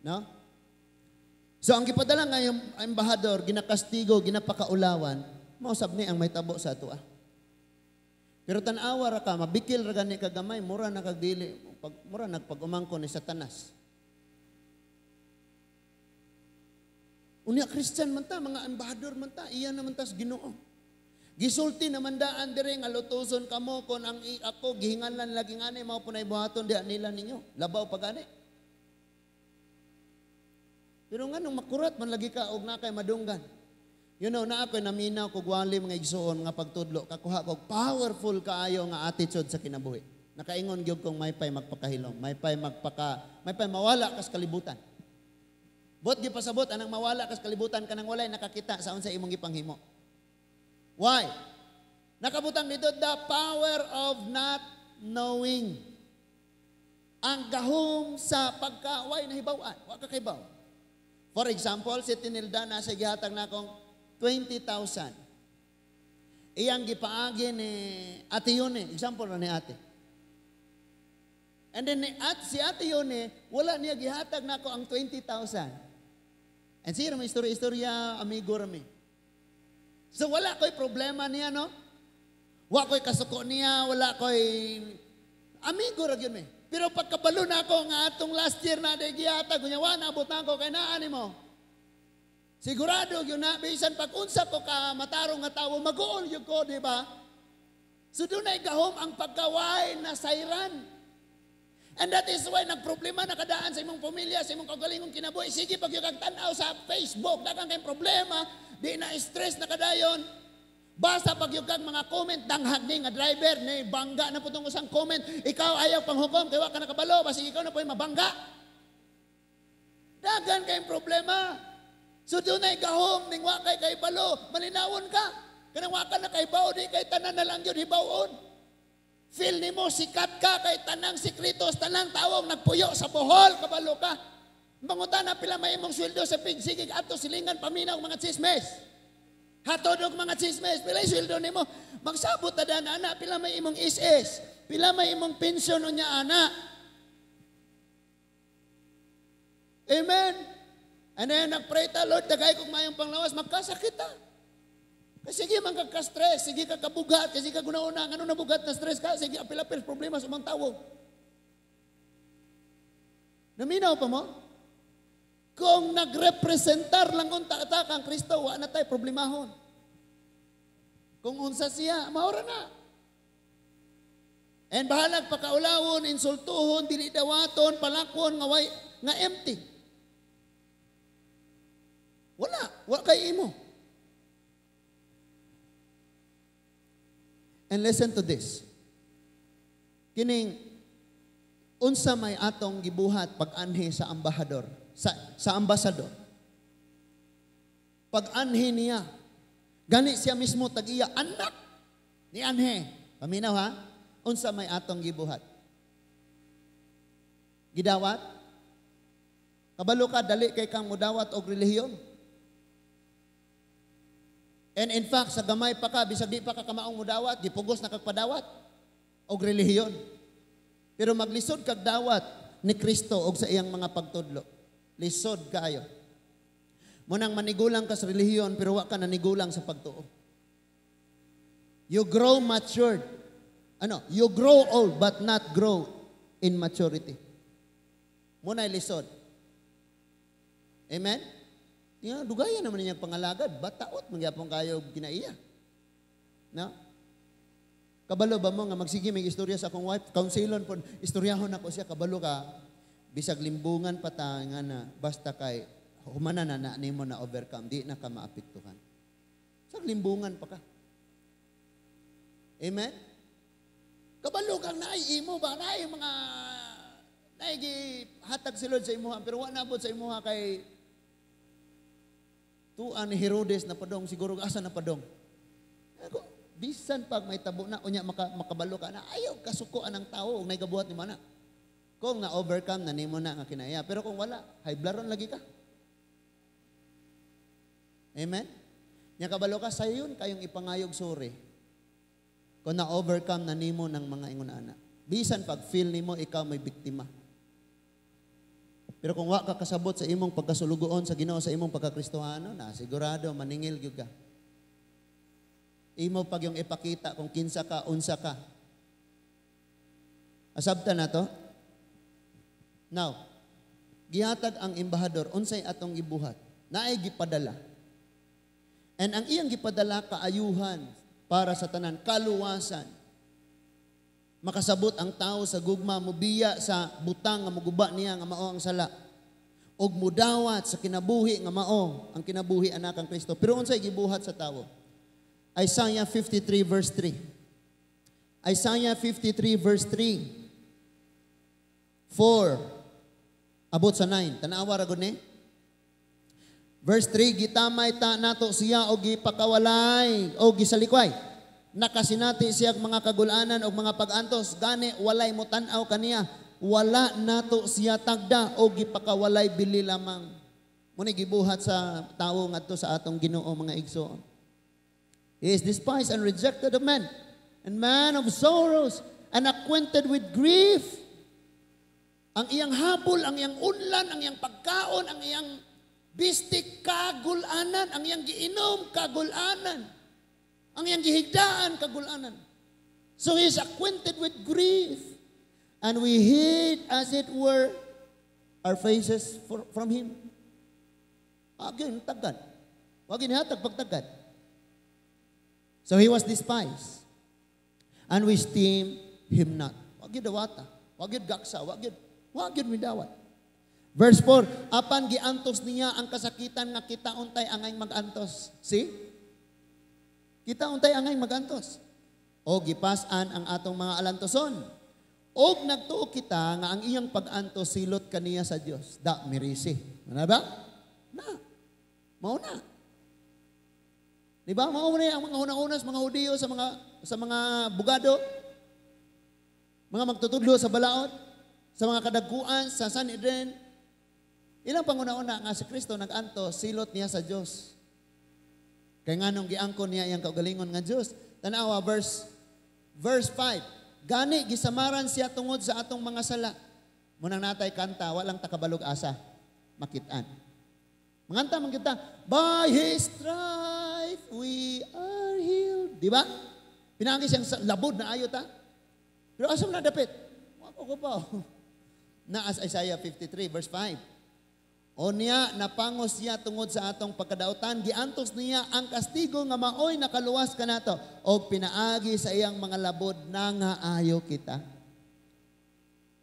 No? So ang gipadala nga yung embahador, ginakastigo, ginapakaulawan, mausab ni ang may tabo sa ato ah. Pero tan-awa ra ka, mabikil ra gani ka gamay, mura na kag dili, pag, mura nagpag-umangko ni Satanas. Unya Christian man ta, mga embahador man ta, iya naman tas Ginoo. Gisulti naman daan dire nga lutuson kamo kon ang ako gihinganlan lagi ngani mao punay buhaton diha nila ninyo. Labaw pa gani. Pero nganong makurat man lagi ka og na kay madunggan. You know, na ako'y naminaw kog wali mga igsuon nga pagtudlo, kakuha kog powerful kaayo nga attitude sa kinabuhi. Nakaingon gyud kong maypay magpakahilom, maypay mawala kas kalibutan. Bot gipasabot anang mawala kas kalibutan kanang walay nakakita sa unsa imong gipanghimo. Why? Nakabutang dito the power of not knowing. Ang gahom sa pagkaway nahibaw-an, wa ka kahibaw. For example, si Tinilda nasa gihatag na akong 20,000. Iyang gipaagi ni Ate Yone. Example na ni Ate. And then ni at si Ate Yone, wala niya gihatag nako ang 20,000. And siya may istorya-istorya, amigo rami. So wala ko'y problema niya, no? Wa ko'y kasuko niya, wala ko'y amigo ra gyud mi. Pero pagkabalo na ako nga atong last year na day gihatag, unya wa naabot na ako kay naa nimo. Sigurado gyud na bisan pag unsa ko ka matarong nga tawo, maguol gyud ko, di ba? So dunay gahom ang pagkaway na sayran. And that is why nagproblema na kadaan sa imong pamilya, sa imong kaugalingong kinabuhi. Sige pag yung tanaw sa Facebook, daghang kay problema, di na stress na kadayon. Basta pag yung kag mga comment, danghag ni nga driver, ni bangga na po itong usang comment, ikaw ayaw panghukom, kay wa ka nakabalo, basig ikaw na po yung mabangga. Dagan kayong problema. So dunay gahom, ning wa kay kaibalo, malinawon ka. Kanang wa ka na kahibaw, di kay tanan na lang yun hibawon. Feel nimo sikat ka kay tanang sikretos, tanang tawong nagpuyo sa Bohol, kabalo ka. Mangutana pila may imong sweldo sa pigsigig ato silingan paminaw mga chismes. Hatod og mga chismes, pila yung sweldo nimo? Magsabot ta dan ana, pila may imong SS, pila may imong pensyon unya ana. Amen. And then nagpray ta, Lord, dagay kog mayong panglawas, magkasakit ta. Kasi sige man ka ka-stress, sige ka kabugat, kasi ka guna-una, ano nabugat na stress ka, sige apil-apil problema sa mga tawo. Naminaw pa mo? Kung nagrepresentar lang unta ta kang Kristo, wa na tay problemahon. Kung unsa siya, maura na. And bahalag pakaulawon, insultuhon, dili dawaton, palakwon, nga, way, nga empty. Wala, wa kay imo. And listen to this. Kining unsa may atong gibuhat pag-anhi sa ambahador, sa ambasador. Pag-anhi niya, gani siya mismo tag-iya anak ni anhi. Paminaw ha? Unsa may atong gibuhat? Gidawat? Kabalo ka dali kay kang mudawat og relihiyon. And in fact, sa gamay pa ka, bisag di pa ka kamaong mudawat, gipugos na kag padawat og relihiyon. Pero maglisod kag dawat ni Kristo og sa iyang mga pagtudlo. Lisod kaayo. Munang manigulang ka sa relihiyon pero wa ka nanigulang sa pagtuo. You grow matured. Ano? You grow old but not grow in maturity. Muna'y lisod. Amen? Nga, dugayan naman niya pangalagad, bataot man gyapon kayo kinaiya. No? Kabalo ba mo nga magsige may istorya sa akong wife, counselon po, istoryahon ako siya, kabalo ka, bisag limbungan pa ta nga na, basta kay, humana na na nimo na overcome, di na ka maapektuhan. Sa limbungan pa ka. Amen? Kabalo kang naay imo ba, naay mga, naay hatag si Lord sa imuha, pero wa nabot sa imuha kay tuan ni Herodes na padong, siguro asa na padong. Ako, bisan pag may tabo na, unya makabalo ka na, ayaw kasukuan ang tao ug nagabuhat ni mana. Kung na-overcome na nimo na nga kinaya. Pero kung wala, hayblaron lagi ka. Amen? Nya kabalo ka, sayon kayong ipangayog sorry. Kung na-overcome na nimo ng mga ingon ana. Bisan pag feel nimo ikaw may biktima. Pero kung wa ka kasabot sa imong pagkasulugoon sa Ginoo, sa imong pagkakristohano, na sigurado maningil gyud ka. Imo pag yung ipakita kung kinsa ka, unsa ka. Asabta na to? Now, gihatag ang embahador, unsay atong gibuhat? Naay gipadala. And ang iyang gipadala, kaayuhan para sa tanan, kaluwasan. Makasabot ang tao sa gugma, mubiya sa butang nga muguba niya nga mao ang sala. Og mudawat sa kinabuhi nga mao ang kinabuhi anak ang Kristo. Pero unsay gibuhat sa tawo? Isaiah 53 verse 3. Isaiah 53 verse 3. 4 abot sa 9. Tanawa ra gud ni. Verse 3, gitamay ta nato siya og gipakawalay o gisalikway. Nakasinati siya og mga kagulanan og mga pag-antos, gani walay mo tan-aw kaniya. Wala nato siya tagda o gipakawalay bili lamang. Muna gibuhat sa tawo ngadto sa atong Ginoo, mga igsoon. He is despised and rejected of men, and man of sorrows, and acquainted with grief. Ang iyang habol, ang iyang unlan, ang iyang pagkaon, ang iyang bistik, kagulanan, ang iyang giinom, kagulanan. Ang iyang gihigdaan, kagulanan. So he is acquainted with grief. And we hid, as it were, our faces from him. Agin, tagad. Wag inihatag pagtagad. So he was despised. And we esteem him not. Wag yun dawata. Wag yun gaksa. Wag yun midawat. Verse 4, apan giantos niya ang kasakitan nga kita untay angay magantos. See? Kita untay angay magantos. O gipas-an ang atong mga alantoson. Og nagtuo kita nga ang iyang pag-antos silot kaniya sa Dios. Da mirisi. Ano ba? Na. Mao na. Di ba? Mao na ang mga una-unas, mga Hudiyo sa mga bugado, mga magtutudlo sa balaod, sa mga kadagkuan, sa Sanhedrin. Ilang panguna-una nga si Kristo nag-antos, silot niya sa Dios. Kay nganong giangkon niya iyang kaugalingon nga Dios. Tanawa verse 5. Gani gisamaran siya tungod sa atong mga sala. Munang natay kanta, walang takabalog asa makitaan. Manganta man kita, "By His stripe we are healed." Di ba? Pinagi siyang labod na ayo ta. Pero asa man na dapit? Wa ko pa. Naas Isaiah 53 verse 5. O niya, napangos siya tungod sa atong pagkadautan, giantos niya ang kastigo nga maoy nakaluwas kanato, og pinaagi sa iyang mga labod nangaayo kita.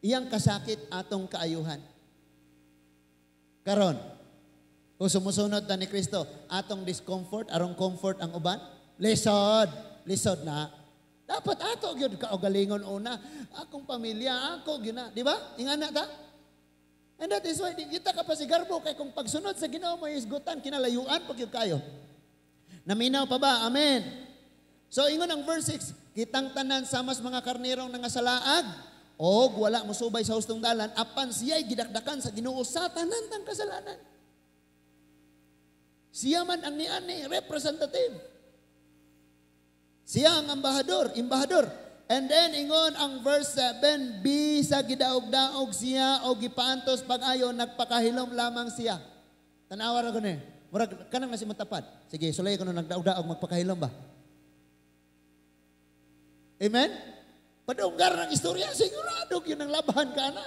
Iyang kasakit atong kaayuhan. Karon, kung sumusunod ta ni Kristo, atong discomfort, arong comfort ang uban, lisod, lisod na. Dapat ato gyud kaugalingon una, akong pamilya, ako gyud na, di ba? Ingana ta? And that is why di kita kapasigarbo kay kung pagsunod sa Ginoo mo isgutan, kinalayuan pag gyud kayo. Naminaw pa ba? Amen. So ingon ang verse 6, kitang tanan samas mga karnerong nangasalaag og wala mosubay sa hustong dalan, apan siya'y gidakdakan sa Ginoo sa tanan tang kasalanan. Siya man ang niani, representative. Siya ang ambahador, embahador. And then ingon ang verse 7, bisa gidaog-daog siya o gipaantos pag-ayo, nagpakahilom lamang siya. Tanawa ra ko ni. Murag kanang na si matapad. Sige, sulay ko nagdaog-daog, magpakahilom ba? Amen? Padunggar ng istorya, sigurado yun ang labahan ka na.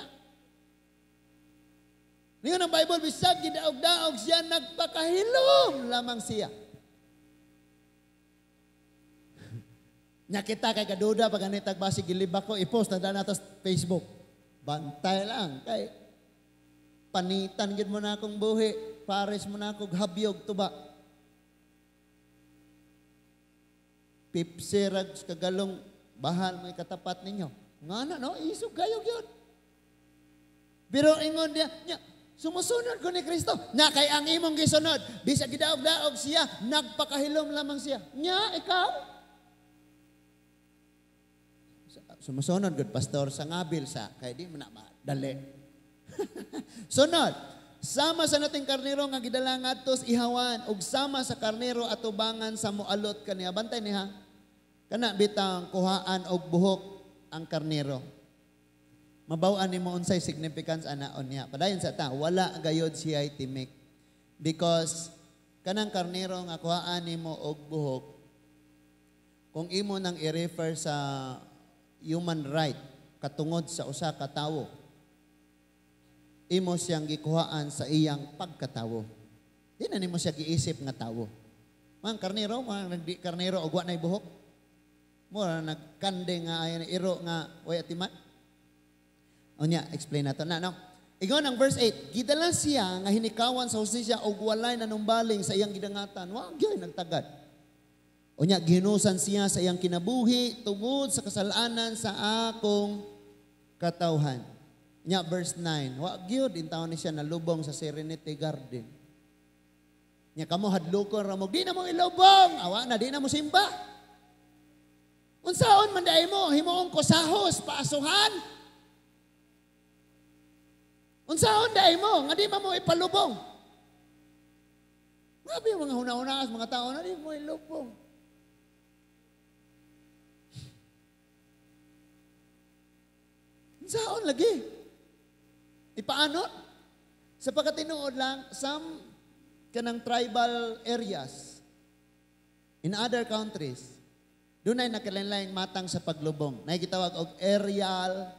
Ningon ang Bible, bisag gidaog-daog siya, nagpakahilom lamang siya. Nya kita kay kaduda pag ganitag basi gilibak ko, i-post na nato sa Facebook. Bantay lang kay panitan gid mo na akong buhi, pares mo na akong habyog tuba. Pipsirag kagalong bahal may katapat ninyo. Nga na no, isog kayo gyud. Pero ingon niya, sumusunod ko ni Kristo. Nya kay ang imong gisunod, bisag gidaog-daog siya, nagpakahilom lamang siya. Nya ikaw sumusunod gud pastor sa ngabil sa kay di man na madali. Sunod, sama sa nating karnero nga gidala ngadto sa ihawan ug sama sa karnero atubangan sa moalot kaniya. Bantay niha. Kana bitang kuhaan og buhok ang karnero. Mabaw-an nimo unsay significance anaon niya. Padayon sa ta, wala gayod siya timik. Because kanang karnero nga kuhaan nimo og buhok, kung imo nang i-refer sa human right katungod sa usa ka tawo, imo siyang gikuhaan sa iyang pagkatawo. Di na nimo siya giisip nga tawo. Mga karnero, mga karnero og wa nay buhok. Mura nagkande nga ay iro nga way atiman. Unya, explain nato na, no? Ingon ang verse 8, gidala siya nga hinikawan sa hustisya og walay nanumbaling sa iyang gidangatan. Wa gyud nagtagad. Unya, gihinusan siya sa iyang kinabuhi tungod sa kasalanan sa akong katawhan. Unya, verse 9, wa gyud intawon ni siya nalubong sa Serenity Garden. Nya kamo hadlokon ra mo, di na mo ilubong, awa na di na mo simba. Unsaon man dai mo himuong kosahos paasuhan? Unsaon dai mo nga di man mo ipalubong? Grabe yung mga huna-hunaas mga tao na di mo ilubong. Unsaon lagi? Ipaanod? Sa pagkatinuod lang, some kanang tribal areas in other countries, dunay nakalanlaing matang sa paglubong. Nakikitawag og aerial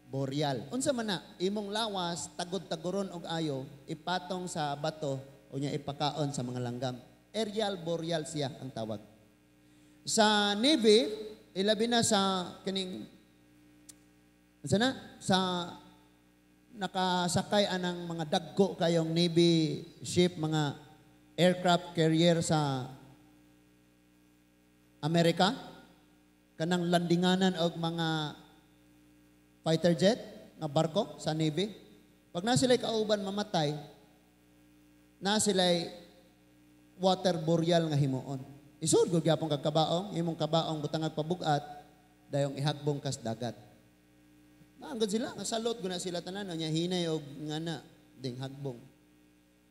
burial. Unsa man na, imong lawas, tagod-taguron og ayo, ipatong sa bato o niya ipakaon sa mga langgam. Aerial burial siya ang tawag. Sa Navy, ilabi na sa kining unsa na, sa nakasakay anang mga dagko kayong Navy ship, mga aircraft carrier sa Amerika, kanang landinganan og mga fighter jet nga barko sa Navy. Pag na sila'y kauban mamatay, na sila'y water burial nga himuon. Isud gud gyapon kag kabaong, imong kabaong butangag pabugat, dayong ihagbong kas dagat. Maanggod sila, nga salot guna sila tanan nya hinay og ngana ding hagbong.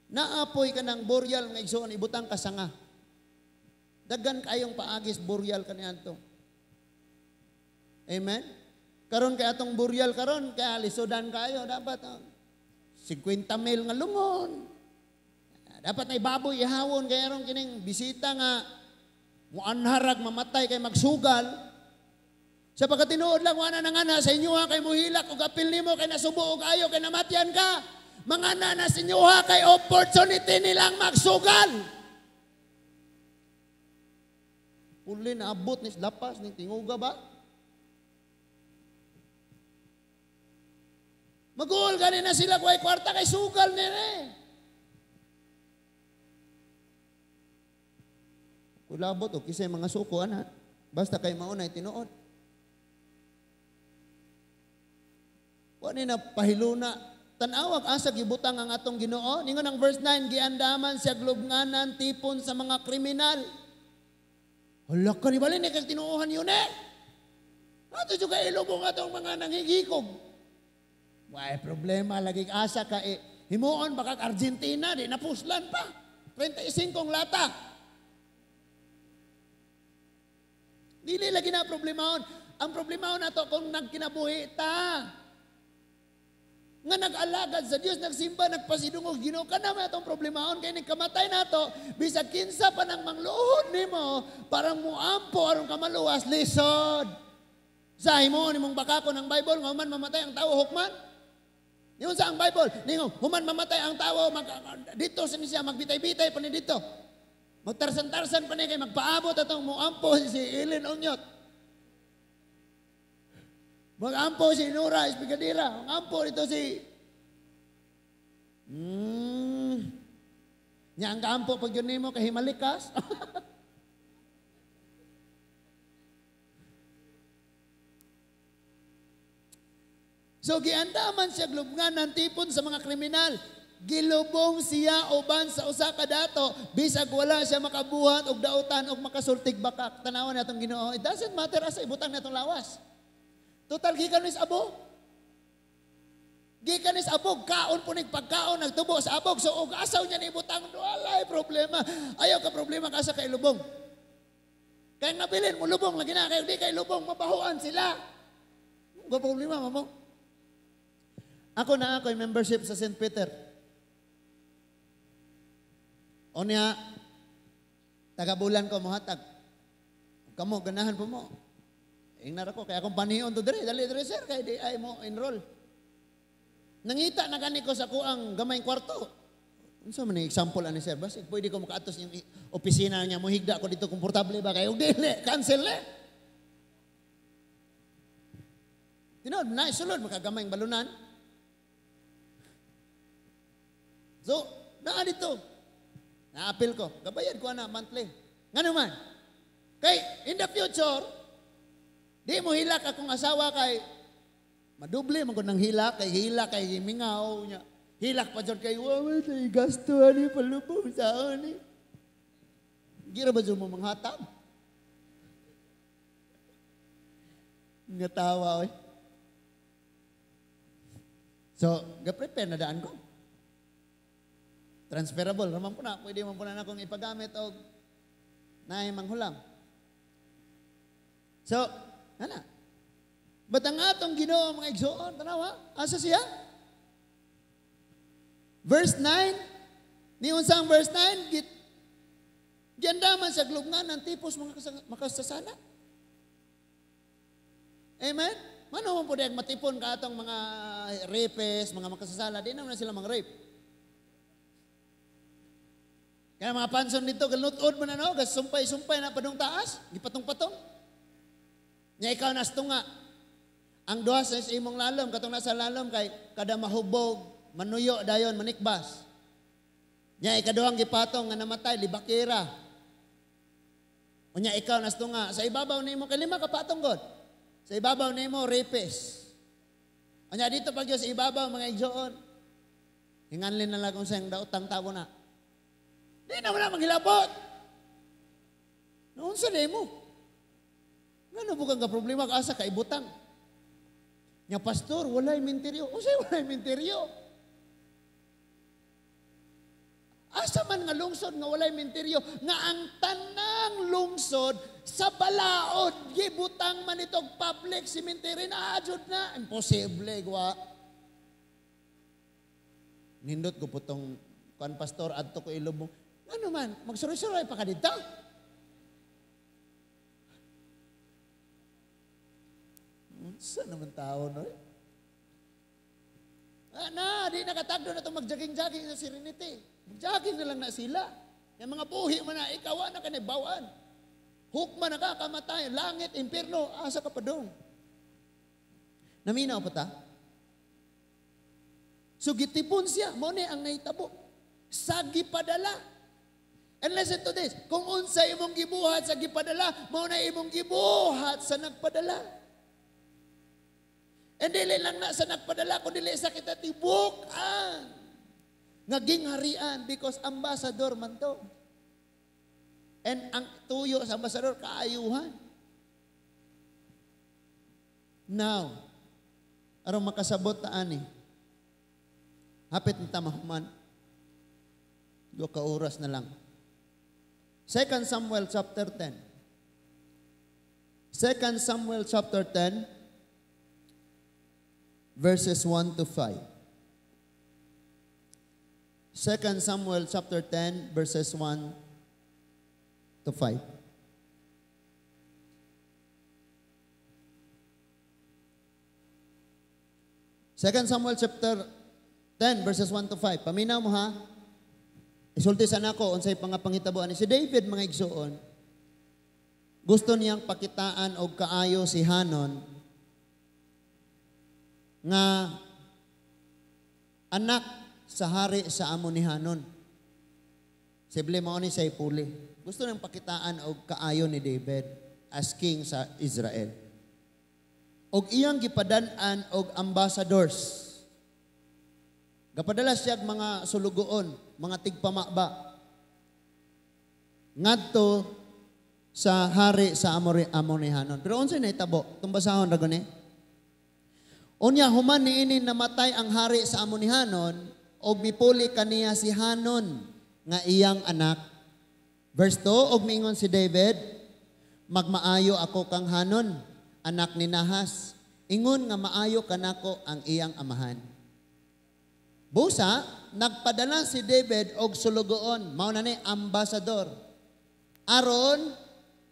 Naapoy ka ng burial nga igsuon ibutang ka sanga. Daghan kayong paagis burial kaniadto. Amen. Karon kay atong burial karon kay lisudan kayo dapat 50 mil nga lungon. Dapat nay baboy ihawon kay aron kining bisita nga muanharag mamatay kay magsugal. Sa pagkatinuod lang wala nang ana sa inyo ha kay muhilak og apil nimo kay nasubo og ayo kay namatyan ka. Mga na sa inyo ha kay opportunity nilang magsugal. Puli na abot ni lapas ni tinguga ba? Maguol gani na sila kuhay kwarta kay sugal nila. Kulabot o kisay mga suko ana. Basta kay maunay tinuod. Wa ni na pahiluna. Tan-awag asa gibutang ang atong Ginoo. Ningon ang verse 9, giandaman siya glubnganan tipon sa mga kriminal. Hala ka ni bali ni kag tinuohan yun eh. Ato jud kay ilubong atong mga nanghigikog. Way problema lagi asa ka eh. Himuon baka Argentina di napuslan pa. 35 lata. Dili lagi na problemahon. Ang problemahon nato kung nagkinabuhi ta. Nga nag-alagad sa Dios, nagsimba, nagpasidungog Ginoo ka na may atong problemahon kay nagkamatay nato bisag kinsa pa nang mangluhod nimo parang muampo aron ka maluwas lisod. Sa himuon nimong bakako ng Bible nga man mamatay ang tao hukman. Niyon sa ang Bible, ningon, human mamatay ang tao, dito sa siya, magbitay-bitay pa ni dito. Magtarsan-tarsan pa ni kay magpaabot atong muampo si Ilin Onyot. Magampo si Nora Espigadira. Magampo dito si... Nya ang kaampo pag yun nimo kay himalikas. So giandaman siya glubngan ng tipon sa mga kriminal. Gilubong siya uban sa usa ka dato bisag wala siya makabuhat og dautan og makasultig bakak. Tanawan natong Ginoo. It doesn't matter asa ibutang natong lawas. Total gikan ni sa abo. Gikan ni sa abog, kaon po ning pagkaon nagtubo sa abog. So og asaw niya ni ibutang, walay problema. Ayaw ka problema ka sa kailubong. Kay ngabilin mo lubong lagi na kay di kay lubong mabahuan sila. Go problema mamo. Ako na ako membership sa St. Peter. O niya, tagabulan ko mohatag. Kamo, ganahan po mo. Ingnar ako, kaya akong panion to dire, dali dire sir, kaya di ay mo enroll. Nangita na gani ko sa kuang gamayng kwarto. Unsa man ni example ani sir, basig pwede ko makaatos yung opisina niya, mohigda ko dito komportable ba kayo? Dili, cancel le. Tinuod na sulod makagamayng balunan. So, naa dito. Na-appeal ko. Gabayad ko na monthly. Ngano man? Kay in the future, di mo hilak akong asawa kay madoble man ko ng hilak, kay hilak kay mingaw niya. Hilak pa jud kay wa man tay gasto ani palubong sa ani. Gira ba jud mo manghatag? Nga tawa oy. So, ga-prepare na daan ko. Transferable raman po na, pwede man po na akong ipagamit og naay manghulam. So, ana. But ang atong Ginoo mga igsoon, tanawa, asa siya? Verse 9, niyon sa verse 9, giandaman sa glubngan ng tipos mga makasasala. Amen? Mano man po dahil matipon ka atong mga rapist, mga makasasala, di naman na sila mga rape. Kaya mga panson dito, galutod mo na no, sumpay-sumpay na padung taas, gipatong-patong. Nya ikaw nastunga. Ang duha sa imong lalom, katong nasa lalom kay kada mahubog, manuyo dayon manikbas. Nya ikaduhang gipatong nga namatay libakira. Unya ikaw nastunga sa ibabaw nimo kay lima ka patong god. Sa ibabaw nimo rapist. Unya dito pag sa ibabaw mga igsoon. Hinganlin na lang kung sa daotang tawo na. Di na wala manghilabot. Noon sa nimo. Ngano bukang ka problema ka asa ka ibutang. Nya pastor, walay minteryo. Usay walay minteryo. Asa man nga lungsod nga walay minteryo, nga ang tanang lungsod sa balaod gibutang man itong public cemetery na adjud na. Imposible gwa. Nindot ko putong kuan pastor adto ko ilubong. Ano man, magsuroy-suroy pa ka dito. Unsa naman tao, no? Ah, na, di nakatagdo na itong mag-jogging-jogging sa Serenity. Mag-jogging na lang na sila. Yung mga buhi mo na, ikaw na ka bawaan. Hukma na ka, kamatay, langit, impierno, asa ka pa dong. Naminaw pa ta? So, gitipon siya, mo ni ang nahitabo. Sa gipadala. And listen to this, kung unsa imong gibuhat sa gipadala, mao na imong gibuhat sa nagpadala. And dili lang na sa nagpadala, kundi dili sa kita tibok ang naging harian because ambassador man to. And ang tuyo sa ambassador, kaayuhan. Now, aron makasabot ta ani, hapit na tamahuman, 2 ka oras na lang. 2 Samuel chapter 10. 2 Samuel chapter 10, verses 1 to 5. 2 Samuel chapter 10, verses 1 to 5. 2 Samuel chapter 10 verses 1 to 5. Paminaw mo ha. Isulti sa nako unsay pangapangitabo ani si David, mga igsuon. Gusto niyang pakitaan og kaayo si Hanon nga anak sa hari sa Amonihanon. Sible mao ni say puli. Gusto niyang pakitaan og kaayo ni David as king sa Israel. Og iyang gipadan-an og ambassadors. Gapadala siya og mga sulugoon, mga tigpamaba ngadto sa hari sa Amonihanon. Pero unsay nahitabo? Itong basahon ra gani. Unya human niini, namatay ang hari sa Amonihanon og mipuli kaniya si Hanon nga iyang anak. Verse 2, og miingon si David, "Magmaayo ako kang Hanon, anak ni Nahas. Ingon nga maayo kanako ang iyang amahan." Busa, nagpadala si David og sulugoon, mao na ni ambassador. Aron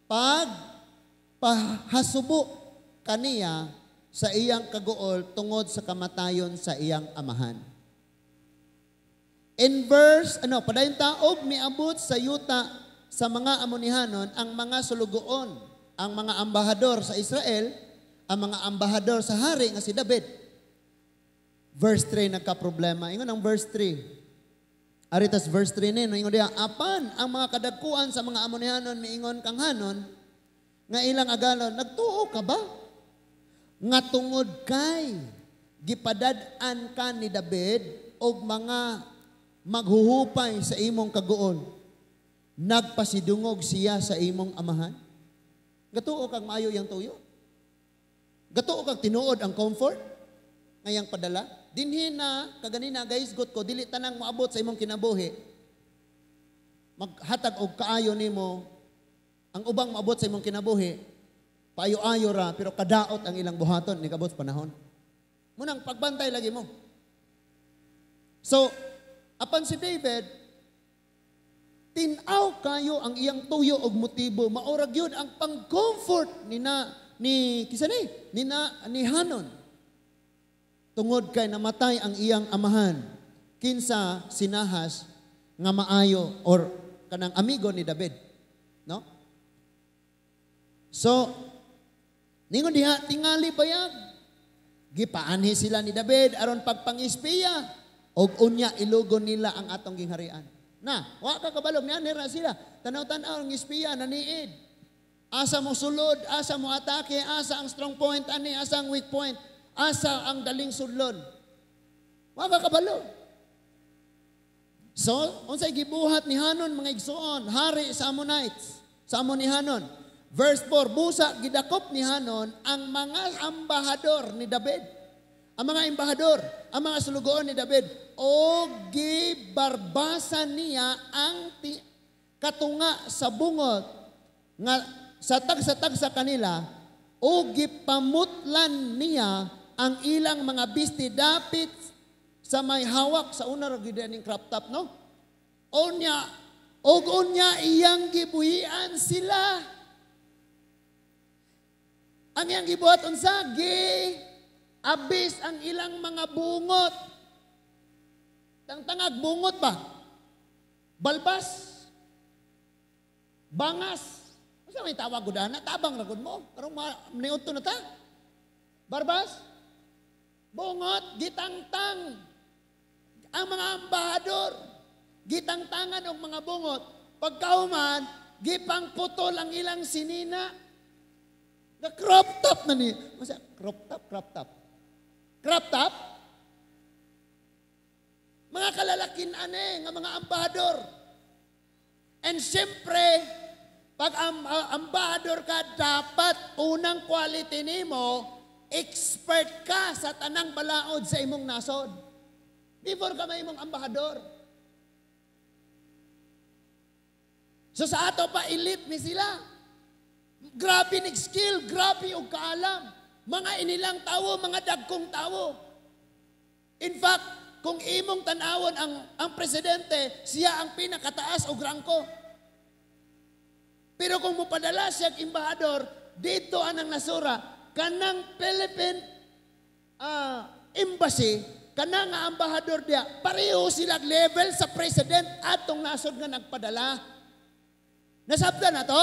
pag pahasubo kaniya sa iyang kaguol tungod sa kamatayon sa iyang amahan. In verse, ano, padayon ta, og miabot sa yuta sa mga Amonihanon ang mga sulugoon, ang mga ambahador sa Israel, ang mga ambahador sa hari nga si David. Verse 3, nagka-problema. Ingon ang verse 3. Aritas verse 3 ni, no, ingon diya, apan ang mga kadagkuan sa mga Amonihanon miingon kang Hanon nga ilang agalon, "Nagtuo ka ba nga tungod kay gipadad-an ka ni David og mga maghuhupay sa imong kaguol, nagpasidungog siya sa imong amahan? Gatuo kag maayo yang tuyo? Gatuo kag tinuod ang comfort ngayang padala?" Dinhi na kaganina guys, got ko dili tanang moabot sa imong kinabuhi maghatag og kaayo nimo. Ang ubang moabot sa imong kinabuhi, paayo-ayo ra, pero kadaot ang ilang buhaton ni kabot panahon. Munang pagbantay lagi mo. So, apan si David, tinaw kayo ang iyang tuyo og motibo, maorag yun ang pang-comfort ni na ni kisa ni ni na ni Hanon. Tungod kay namatay ang iyang amahan, kinsa si Nahas nga maayo or kanang amigo ni David, no? So, ningon diha, tingali bayag gipaanhi sila ni David aron pagpangispiya og unya ilugon nila ang atong gingharian. Na, wa ka kabalog nianhi ra sila. Tanaw-tanaw ang espiya naniid. Asa mo sulod, asa mo atake, asa ang strong point ani, asa ang weak point, asa ang daling sudlon. Wa ka kabalo. So, unsay gibuhat ni Hanon, mga igsuon, hari sa Ammonites, sa Amonihanon? Verse 4, busa gidakop ni Hanon ang mga ambahador ni David. Ang mga embahador, ang mga sulugoon ni David, o gibarbasan niya ang katunga sa bungot nga sa tagsa-tagsa kanila o gipamutlan niya ang ilang mga bisti dapit sa may hawak sa una ra gyud ning crop top, no? Unya og unya iyang gibuhian sila. Ang iyang gibuhat unsa? Gi abis ang ilang mga bungot. Tangtangag bungot ba? Balbas. Bangas. Unsa may tawag gud ana? Tabang ra gud mo. Karong niudto na ta. Barbas. Bungot, gitangtang. Ang mga ambahador, gitangtangan og mga bungot. Pagkauman, gipangputol ang ilang sinina. The crop top na ni. Masa, crop top, crop top. Crop top? Mga kalalakin ane, nga mga ambahador. And siyempre, pag ambahador ka, dapat unang quality nimo, expert ka sa tanang balaod sa imong nasod. Before ka mahimong ambahador. So sa ato pa, elite ni sila. Grabe ni skill, grabe og kaalam. Mga inilang tawo, mga dagkong tawo. In fact, kung imong tan-awon ang presidente, siya ang pinakataas og rangko. Pero kung mopadala siya og embahador, dito anang nasura, kanang Philippine Embassy, Kana nga ambahador diya, pareho sila level sa president atong nasod nga nagpadala. Nasabtan na to?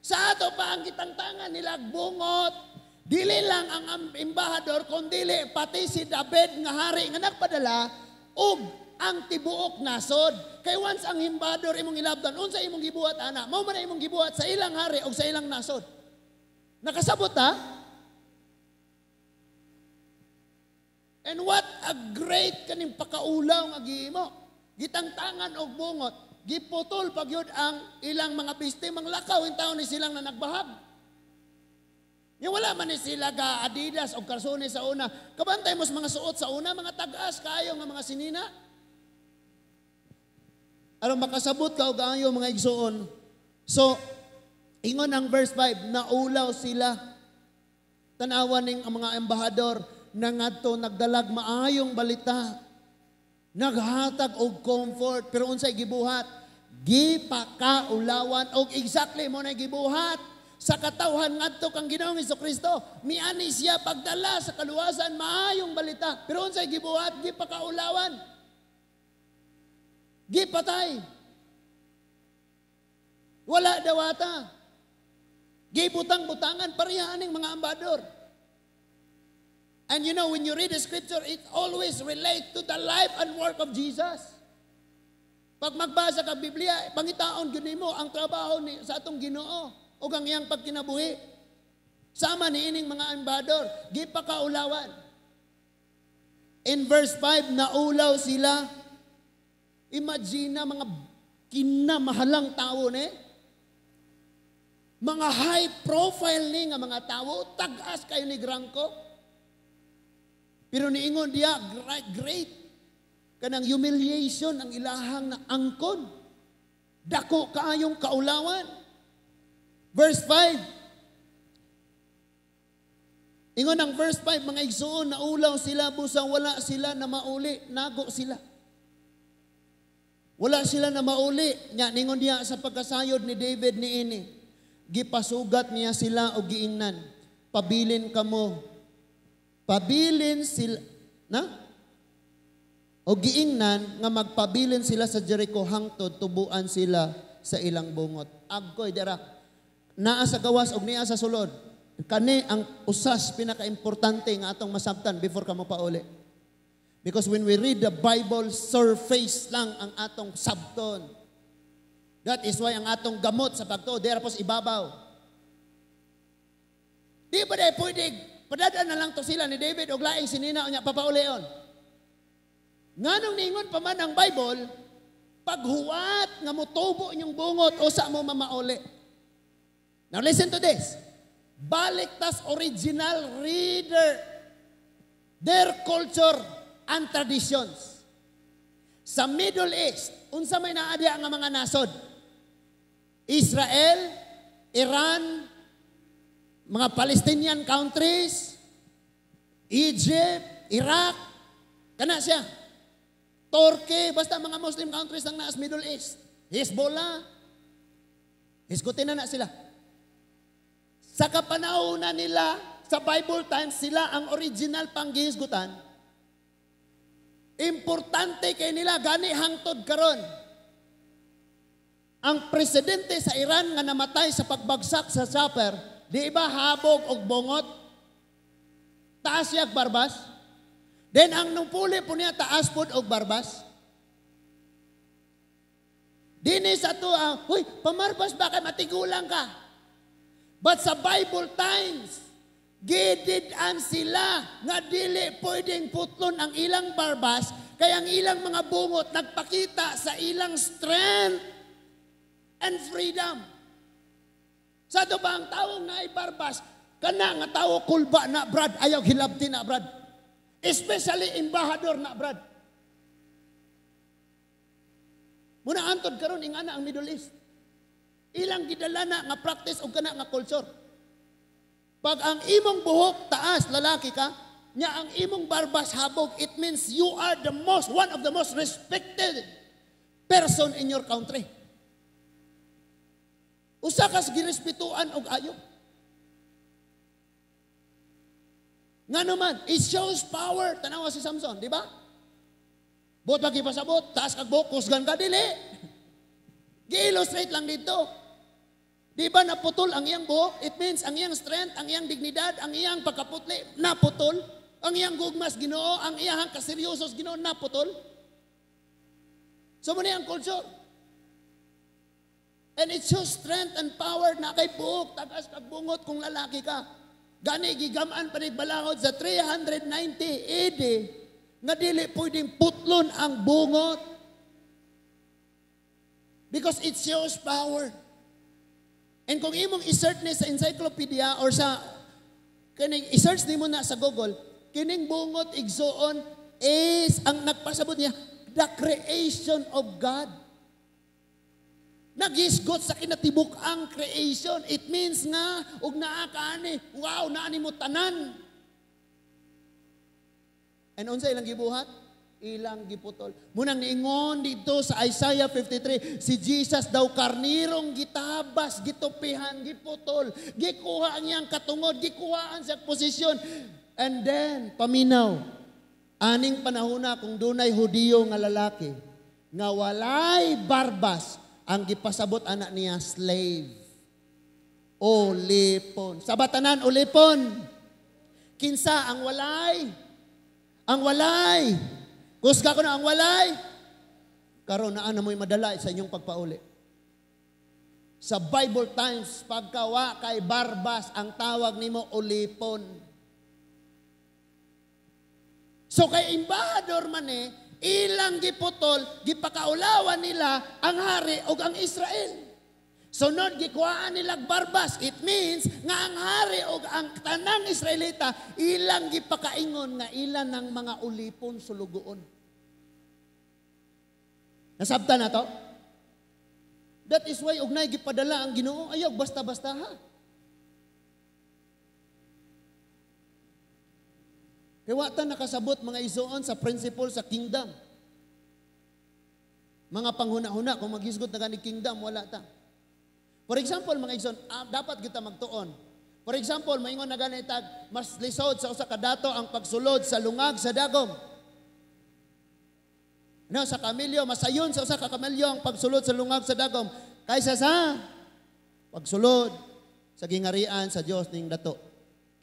Sa ato pa ang gitangtangan nila bungot. Dili lang ang embahador, kundili pati si David nga hari nga nagpadala ug ang tibuok nasod. Kay once ang embahador imong ilabdan, unsa imong gibuhat ana? Mao man na imong gibuhat sa ilang hari ug sa ilang nasod. Nakasabot ha? And what a great kaning pakaulaw nga gihimo. Gitangtangan og bungot, giputol pa gyud ang ilang mga biste, manglakaw in taon ni silang na nagbahag. Yung wala man ni sila ga Adidas o karsones sa una. Kabantay mo sa mga suot sa una, mga tag-as kaayo nga mga sinina. Aron makasabot ka og ayo mga igsuon. So, ingon ang verse 5, naulaw sila. Tanawan ning ang mga embahador na ngadto nagdalag maayong balita. Naghatag og comfort, pero unsay gibuhat? Gipakaulawan og exactly mo na gibuhat sa katawhan ngadto kang Ginoong Hesukristo. Miani siya pagdala sa kaluwasan maayong balita, pero unsay gibuhat? Gipakaulawan. Gipatay. Wala dawata. Gibutang-butangan pareha aning mga ambador. And you know, when you read the scripture, it always relate to the life and work of Jesus. Pag magbasa ka Biblia, pangitaon gyud nimo ang trabaho ni sa atong Ginoo ug ang iyang pagkinabuhi. Sama ni ining mga embahador, gipakaulawan. In verse 5, naulaw sila. Imagine na mga kinamahalang tao ni. Mga high profile ni nga mga tao, tag-as kayo ni Grangko. Pero niingon diya, great kanang humiliation ang ilahang na angkon. Dako kaayong kaulawan. Verse 5. Ingon ang verse 5, mga igsuon, naulaw sila, busang wala sila na mauli, nago sila. Wala sila na mauli. Nya, ningon diya sa pagkasayod ni David ni ini, gipasugat niya sila og giingnan, pabilin kamo. Pabilin sila, na? O giingnan nga magpabilin sila sa Jericho hangtod tubuan sila sa ilang bungot. Agkoy dira. Naa sa gawas og niya sa sulod. Kani ang usas pinakaimportante nga atong masabtan before ka mo pauli. Because when we read the Bible, surface lang ang atong sabton. That is why ang atong gamot sa pagtuo, dira pos ibabaw. Di ba dahil pwede, padadaan na lang to sila ni David og laing sinina unya papaulion. Nganong ningon pa man ang Bible, paghuwat nga motubo inyong bungot usa mo mamauli. Now listen to this. Balik tas original reader, their culture and traditions. Sa Middle East, unsa may naadya nga mga nasod? Israel, Iran, mga Palestinian countries, Egypt, Iraq, kana siya. Turkey, basta mga Muslim countries ang naas Middle East. Hezbollah, hisgutin na na sila. Sa kapanahonan nila, sa Bible times, sila ang original panggihisgutan. Importante kay nila, gani hangtod karon. Ang presidente sa Iran nga namatay sa pagbagsak sa chopper, di ba habog og bongot? Taas siyag barbas. Then ang nupuli po niya, taas pod og barbas. Dini sa to, huy, pamarbas ba kay matigulang ka? But sa Bible times, gidid-an sila nga dili pwedeng putlon ang ilang barbas, kaya ang ilang mga bungot nagpakita sa ilang strength and freedom. Sa to ba ang tawong naibarbas, kana nga tawo kulba na brad, ayaw hilabti na brad. Especially embahador na brad. Muna antod karon ingana ang Middle East. Ilang gidala na nga practice og kana nga culture. Pag ang imong buhok taas, lalaki ka, nya ang imong barbas habog, it means you are the most, one of the most respected person in your country. Usa kas girespetuan og ayo. Nga naman, it shows power. Tanawa si Samson, di ba? Buot ba pasabot, taas kag buhok, kusgan ka, dili. Gi-illustrate lang dito. Di ba naputol ang iyang buhok? It means ang iyang strength, ang iyang dignidad, ang iyang pagkaputli, naputol. Ang iyang gugmas Ginoo, ang iyang kaseryoso sa Ginoo, naputol. So mao ang culture. And it shows strength and power na kay buhok, tagas kag bungot kung lalaki ka. Gani gigam-an pa balangod sa 390 AD nga dili pwedeng putlon ang bungot. Because it shows power. And kung imong i-search ni sa encyclopedia or sa kining i-search nimo na sa Google, kining bungot, igsuon, is ang nagpasabot niya the creation of God. Naghisgot sa kinatibuk ang creation. It means nga, ug naa ka ani, wow, naa nimo tanan. And unsa ilang gibuhat? Ilang giputol. Munang niingon dito sa Isaiah 53, si Jesus daw karnirong gitabas, gitupihan, giputol, gikuha ang iyang katungod, gikuhaan sa posisyon. And then, paminaw, aning panahona kung dunay Hudiyo nga lalaki, nga walay barbas, ang gipasabot anak niya slave. Ulipon. Sa batanan, ulipon. Kinsa ang walay? Ang walay. Kusga ko na ang walay. Karon naa na mo'y madala sa inyong pagpauli. Sa Bible times, pagkawa kay barbas, ang tawag nimo ulipon. So kay embahador man eh, ilang giputol, gipakaulawan nila ang hari ug ang Israel. Sunod, gikuhaan nila barbas. It means nga ang hari ug ang tanang Israelita, ilang gipakaingon nga ilan ng mga ulipon sulugoon. Nasabta na to? That is why ugnay gipadala ang Ginoo, ayaw basta-basta ha. Kaya wa ta nakasabot, mga isuon, sa principle sa kingdom. Mga panghuna-huna, kung maghisgot na gani kingdom, wala ta. For example, mga igsoon, dapat kita magtuon. For example, maingon na gani tag, mas lisod sa usa ka dato ang pagsulod sa lungag sa dagom. No, sa kamelyo, masayon sa usa ka kamelyo ang pagsulod sa lungag sa dagom kaysa sa pagsulod sa gingarian sa Dios ning dato.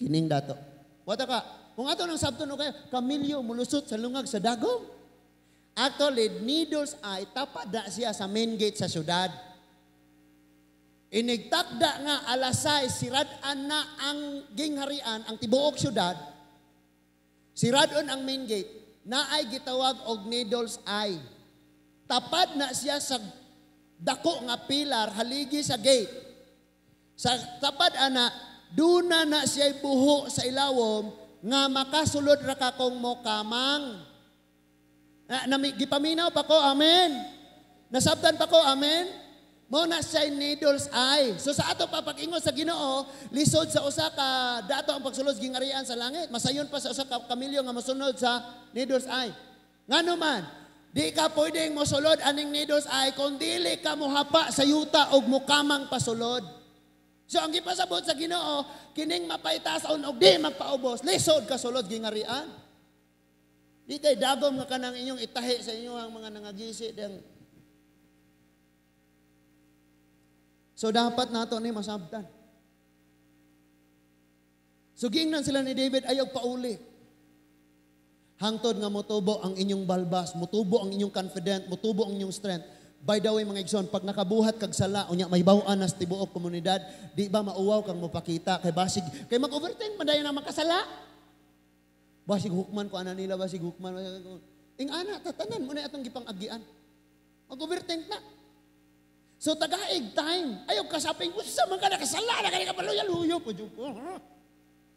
Kining dato. Wata ka, kung ato nang sabton o kayo, kamelyo mulusot sa lungag sa dagom. Actually, needles ay tapad na siya sa main gate sa syudad. Inigtakda nga alas 6, siradaan na ang gingharian, ang tibuok syudad. Siradon ang main gate. Naay gitawag og needles eye. Tapad na siya sa dako nga pilar haligi sa gate. Sa tapad ana, duna na siya buho sa ilawom nga makasulod ra ka kung mokamang. Na, gipaminaw pa ko, amen. Nasabtan pa ko, amen. Mao na siya needles eye. So sa ato papag-ingon sa Ginoo, lisod sa usa ka dato ang pagsulod gingarian sa langit. Masayon pa sa usa ka kamilyo nga mosunod sa needles eye. Ngano man, di ka pwedeng mosulod aning needles eye kung dili ka mohapa sa yuta og mokamang pasulod. So ang gipasabot sa Ginoo, kining mapaytason og di magpaubos, lisod ka sulod gingarian. Di kay dagom nga kanang inyong itahi sa inyong mga nangagisi dang. So dapat nato ni masabtan. So giingnan sila ni David, ayaw pauli. Hangtod nga motubo ang inyong balbas, motubo ang inyong confident, motubo ang inyong strength. By the way, mga igsoon, pag nakabuhat kag sala, unya may bawaan na sa tibuok komunidad, di ba mauwaw kang mopakita kay basig kay mag-overthink man dayon ang makasala. Basig hukman ko ana nila, basig hukman. Ing ana tatanan mo na atong gipang-agian. Mag-overthink na. So tagaig time. Ayaw kasaping usa man ka nakasala na kani ka paluya-luyo po jud ko.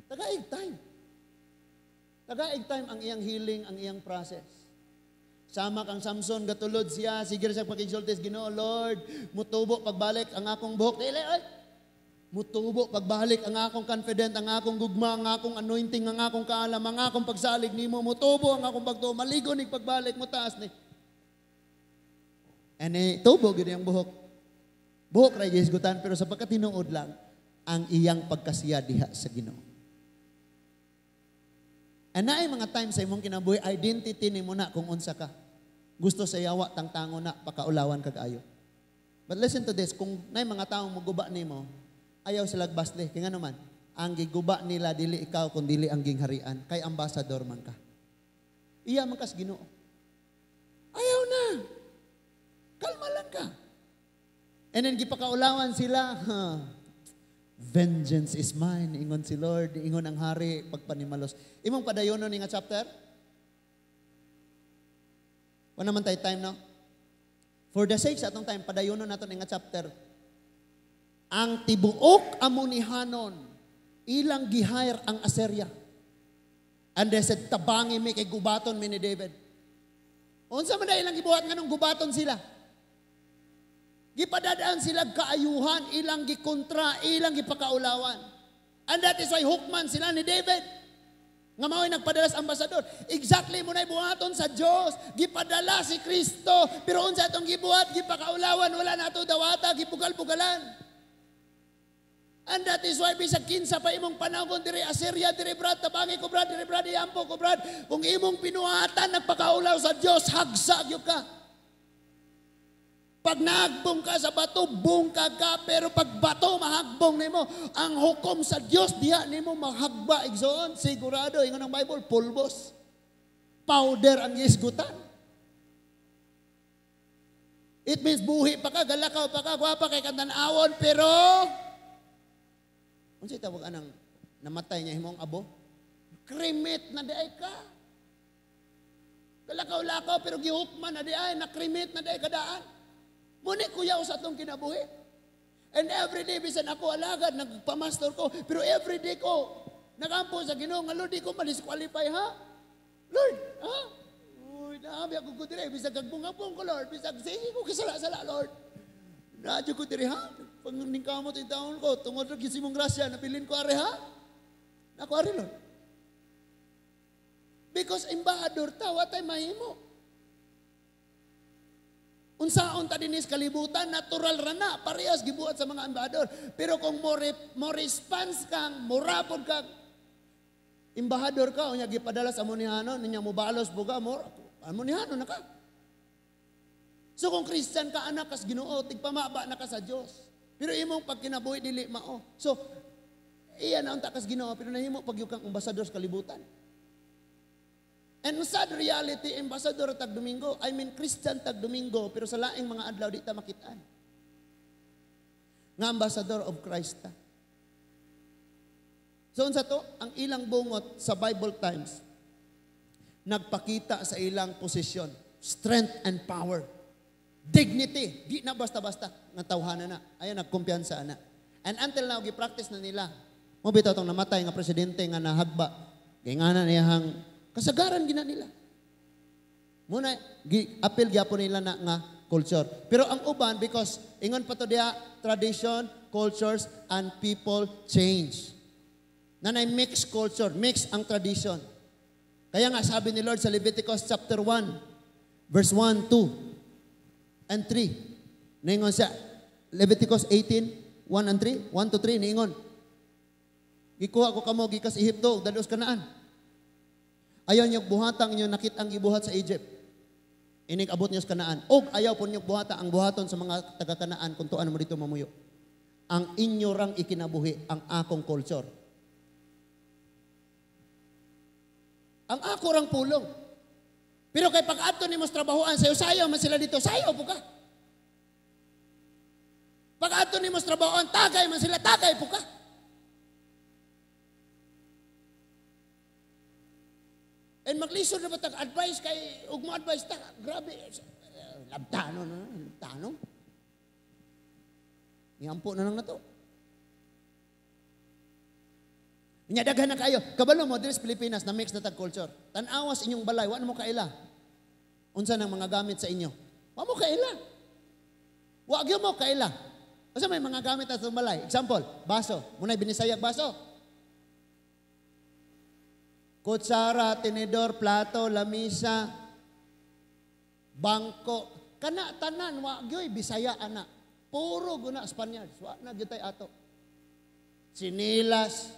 Tagaig time. Tagaig time ang iyang healing, ang iyang process. Sama kang Samson gatulod siya, sige siya pakigsulti sa Ginoo, Lord, mutubo pagbalik ang akong buhok. Dili ay. Mutubo pagbalik ang akong confident, ang akong gugma, ang akong anointing, ang akong kaalam, ang akong pagsalig nimo, mutubo ang akong pagtuo, maligo nig pagbalik mo taas ni. Ane tubo gid ang buhok. Buhok ra gihisgutan pero sa pagkatinuod lang ang iyang pagkasiya diha sa Ginoo. And naay mga time sa imong kinabuhi, identity nimo na kung unsa ka. Gusto sa yawa, tangtango na, pakaulawan kag ayo. But listen to this, kung naay mga taong muguba nimo, ayaw sila basli. Kaya nga naman, ang giguba nila dili ikaw kung dili ang gingharian, kay ambassador man ka. Iya man kas Ginoo. Ayaw na. Kalma lang ka. And then gipakaulawan sila. Huh. Vengeance is mine, ingon si Lord, ingon ang hari pagpanimalos. Imong padayonon ni nga chapter? Wala man tayo time, no? For the sake sa atong time, padayonon naton nga chapter. Ang tibuok Amonihanon, ilang gihire ang Assyria. And they said, tabangi mi kay gubaton mi ni David. Unsa man na ilang gibuhat nganong gubaton sila? Gipadadaan sila kaayuhan, ilang gikontra, ilang gipakaulawan. And that is why hukman sila ni David. Nga mao'y nagpadala sa ambasador. Exactly mo na buhaton sa Dios. Gipadala si Kristo. Pero unsa atong gibuhat, gipakaulawan, wala na ato dawata, gibugal-bugalan. And that is why bisag kinsa pa imong panahon diri Assyria, diri Brad, tabangi ko Brad, diri Brad, iampo ko Brad. Kung imong pinuhatan nagpakaulaw sa Dios, hagsa gyud ka. Pag nahagbong ka sa bato, bungkag ka, pero pag bato mahagbong nimo, ang hukom sa Dios diha nimo mahagba igsoon, sigurado ingon ang Bible, pulbos. Powder ang gisgutan. It means buhi pa ka, galakaw pa ka, gwapa kay kantan-awon, pero unsay tawag anang namatay niya himong abo? Cremate na diay ka. Galakaw-lakaw pero gihukman na diay, na-cremate na diay kadaan. Muni kuyaw sa atong kinabuhi. And every day, bisan ako alagad, nagpamastor ko, pero every day ko, nagampo sa Ginoo nga Lord, di ko ma-disqualify, ha? Lord, ha? Uy, naami ako ko dire, bisag kagbungabong ko, Lord, bisag sige ko kisala-sala, Lord. Naadyo ko dire, ha? Pag ningkamot yung taon ko, tungod ra gyud mong grasya, nabilin ko are, ha? Nako are, Lord. Because embahador ta, wa tay mahimo. Unsaon ta dinis kalibutan, natural ra na, parehas gibuhat sa mga embahador. Pero kung mo response kang, morapod kang, embahador ka, unya gipadala sa Amonihano, ninya mobalos buga, mo, Amonihano na ka. So kung Christian ka, anak kas Ginoo, tigpamaba na ka sa Dios. Pero imong pagkinabuhi dili mao. So iya na unta kas Ginoo, pero nahimo pag kang ambasador sa kalibutan. And sad reality, ambassador tag Domingo, I mean Christian tag Domingo, pero sa laing mga adlaw di ta makitaan. Nga ambassador of Christ ta. So unsa to? Ang ilang bungot sa Bible times, nagpakita sa ilang posisyon, strength and power, dignity, di na basta-basta, nga tawhana na. Ayan, nagkumpiyansa na. And until now, gi-practice na nila. Mo bitaw tong namatay nga presidente nga nahagba, kay nga na niyahang kasagaran gina nila. Muna, apil gyapon nila na nga culture. Pero ang uban, because ingon pa to diha, tradition, cultures, and people change. Nanay mixed culture, mix ang tradition. Kaya nga sabi ni Lord sa Leviticus chapter 1, verse 1, 2, and 3. Ningon siya, Leviticus 18, 1 and 3, 1 to 3, ningon. Gikuha ko kamo gikas Ehipto, dados Kanaan. Ayaw niyo buhata ang inyong nakit-ang gibuhat sa Egypt. Inig abot niyo sa Kanaan. Og ayaw po niyo buhata ang buhaton sa mga taga-Kanaan kung tuan mo dito mamuyo. Ang inyo rang ikinabuhi ang akong culture. Ang ako rang pulong. Pero kay pag-adto nimo sa trabahoan, sayo sayo man sila dito, sayo po ka. Pag-adto nimo sa trabahoan, tagay man sila, tagay po ka. And maglisod na ba tag advice kay ug mo advice ta, grabe labtano na, labtano. Niampo na lang na to. Nya daghan na kayo. Kabalo mo diri sa Pilipinas na mix na tag culture. Tan-awas inyong balay, wa na mo kaila. Unsa nang mga gamit sa inyo? Wa mo kaila. Wa gyud mo kaila. Unsa may mga gamit sa balay? Example, baso. Munay binisayag baso. Kutsara, tinidor, plato, lamisa, bangko. Kana tanan wa gyoy Bisaya ana. Puro guna Spaniards, wa na gyud tay ato. Sinilas.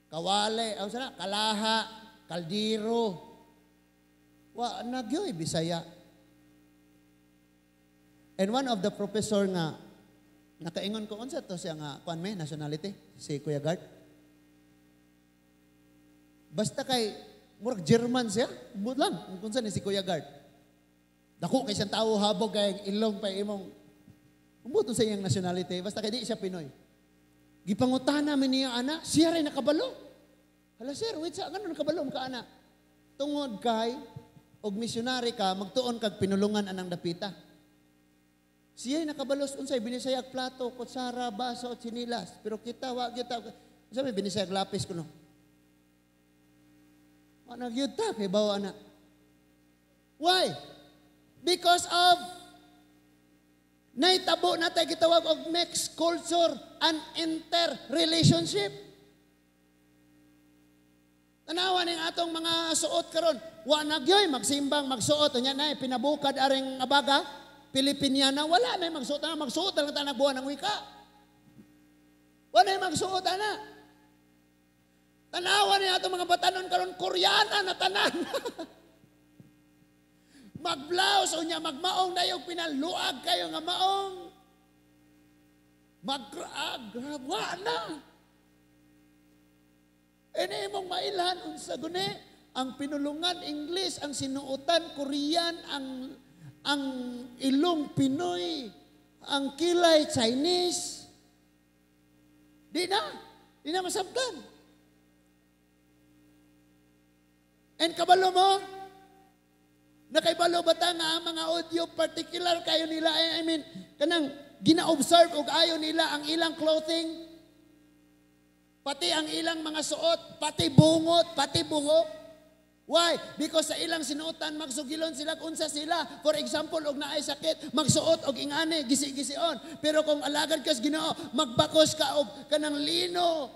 Kawale, ang sana, kalaha, kaldero. Wa na gyoy Bisaya. And one of the professor nga nakaingon ko, unsa to siya nga kuan may nationality, si Kuya Gard. Basta kay murag German siya, umot lang kung ni si Kuya Gard. Dako kay siyang tao, habog kay ilong pa imong umot sa iyang nationality, basta kay di siya Pinoy. Gipangutana man niya ana, siya ray nakabalo. Hala sir, wait sa ngano nakabalo ka ana? Tungod kay og missionary ka, magtuon kag pinulungan anang dapita. Siya nakabalos unsay binisayag plato, kutsara, baso, tsinilas. Pero kita wa kita unsa may binisayag lapis kuno. Wa na gyud ta kay bawa ana. Why? Because of naitabo na tayo gitawag og mixed culture and interrelationship. Tanawa ning atong mga suot karon, wa na gyoy magsimbang magsuot unya na pinabukad aring abaga Pilipiniana, wala na magsuot na, magsuot lang ta nagbuwan ng wika. Wala na magsuot ana. Tanawa ni atong mga batanon karon, Koreana na tanan. Mag-blouse unya magmaong dayog pinaluag kayo nga maong. Magkraag, wa na. Ini imong mailhan unsa guni ang pinulungan English, ang sinuotan Korean, ang ilong Pinoy, ang kilay Chinese. Di na masabtan. And kabalo mo, nakaibalo ba ta nga ang mga audio particular kayo nila, I mean, kanang gina-observe og ayo nila ang ilang clothing, pati ang ilang mga suot, pati bungot, pati buhok. Why? Because sa ilang sinuotan, magsugilon sila unsa sila. For example, og naay sakit, magsuot og ingani, gisi-gision. Pero kung alagad kas Ginoo, magbakos ka og kanang lino,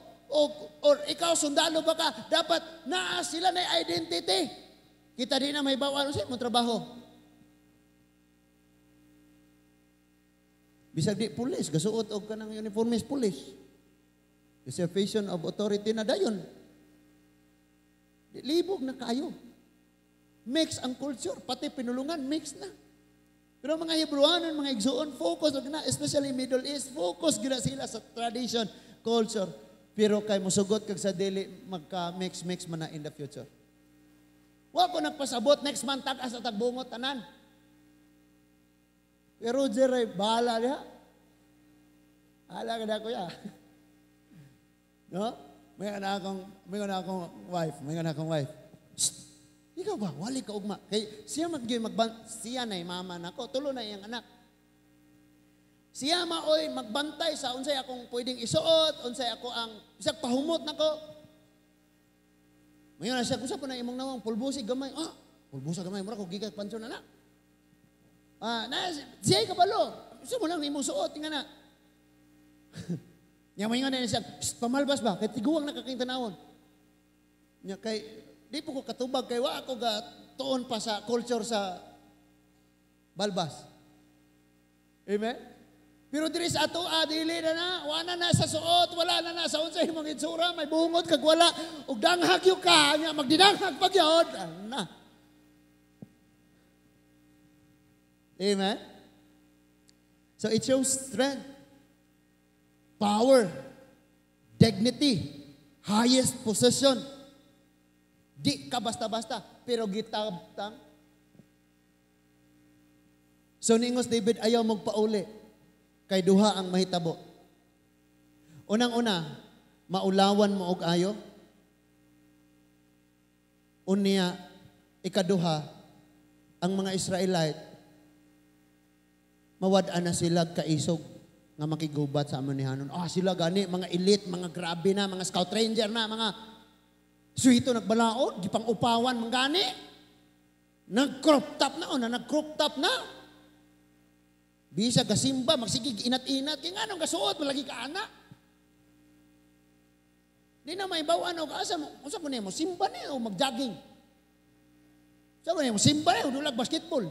or ikaw sundalo ba ka, dapat naa sila na identity. Kita di na may bawal sa imong trabaho. Bisag di pulis, gasuot og kanang uniformes pulis. Reservation of authority na dayon. Libog na kayo. Mix ang culture, pati pinulungan, mix na. Pero mga Hebrewanon, mga Igsoon, focus na, especially Middle East, focus gina sila sa tradition, culture. Pero kay musugot kag sa dili, magka-mix-mix man na in the future. Wa ko nagpasabot, next month tag-as at tagbungot tanan. Pero Roger ay bahala niya. Bahala ka na, kuya. No? May anak akong wife. Shh! Ikaw ba? Wali ka ugma. Kay siya siya na mama nako, tulo na iyang anak. Siya maoy magbantay sa unsay akong pwedeng isuot, unsay ako ang bisag pahumot nako. Mayon na siya, kusa po na imong nawang pulbusi gamay. Ah, pulbusa gamay mura ko gigat pansyon na. Ah, na siya kabalo. Usa mo lang imong suot nga na. Nya moingon na siya, pamalbas ba? Kay tiguang nakaking tanawon. Nya kay di po ko katubag kay wa ako ga tuon pa sa culture sa balbas. Amen? Pero diri sa ato, dili na na, wala na sa suot, wala na na sa unsay imong itsura, may bungot kag wala, ug danghag yu ka, nya magdinanghag pag yun. Na. Amen? So it shows strength, power, dignity, highest position. Di ka basta-basta, pero gitabtang. So ningos David, ayaw magpauli. Kay duha ang mahitabo. Unang-una, maulawan mo og ayo. Unya, ikaduha, ang mga Israelite, mawad-an na sila kaisog nga makigubat sa Amonihanon. Ah, sila gani, mga elite, mga grabe na, mga scout ranger na, mga suhito nagbalaod, di pang upawan, mga gani. Nag-crop top na, una, nag-crop top na. Bisa gasimba, magsigig inat-inat. Kaya nga nung gasuot, malagi ka anak. Di na may bawaan o kaasa mo. Unsa ko niya mo, simba niya o mag-jogging. Unsa ko niya mo, simba niya o dulag basketball.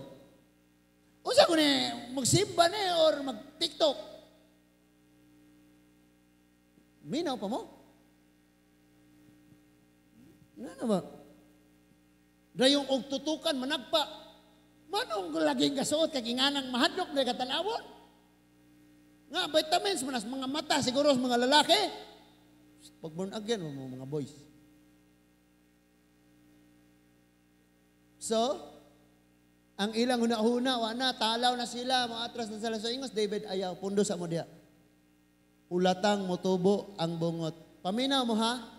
Unsa ko niya, magsimba niya or mag-TikTok. Minaw pa mo. Ano ba? Dayong og tutukan managpa. Manong laging kasuot kag inganang mahadlok na katanawon. Nga vitamins manas mga mata siguro sa mga lalaki. Pag born again mga boys. So, ang ilang huna-huna, wa na, talaw na sila, maatras na sila sa ingos. David, ayaw, pundo sa mo diya. Ulatang motubo ang bungot. Paminaw mo ha?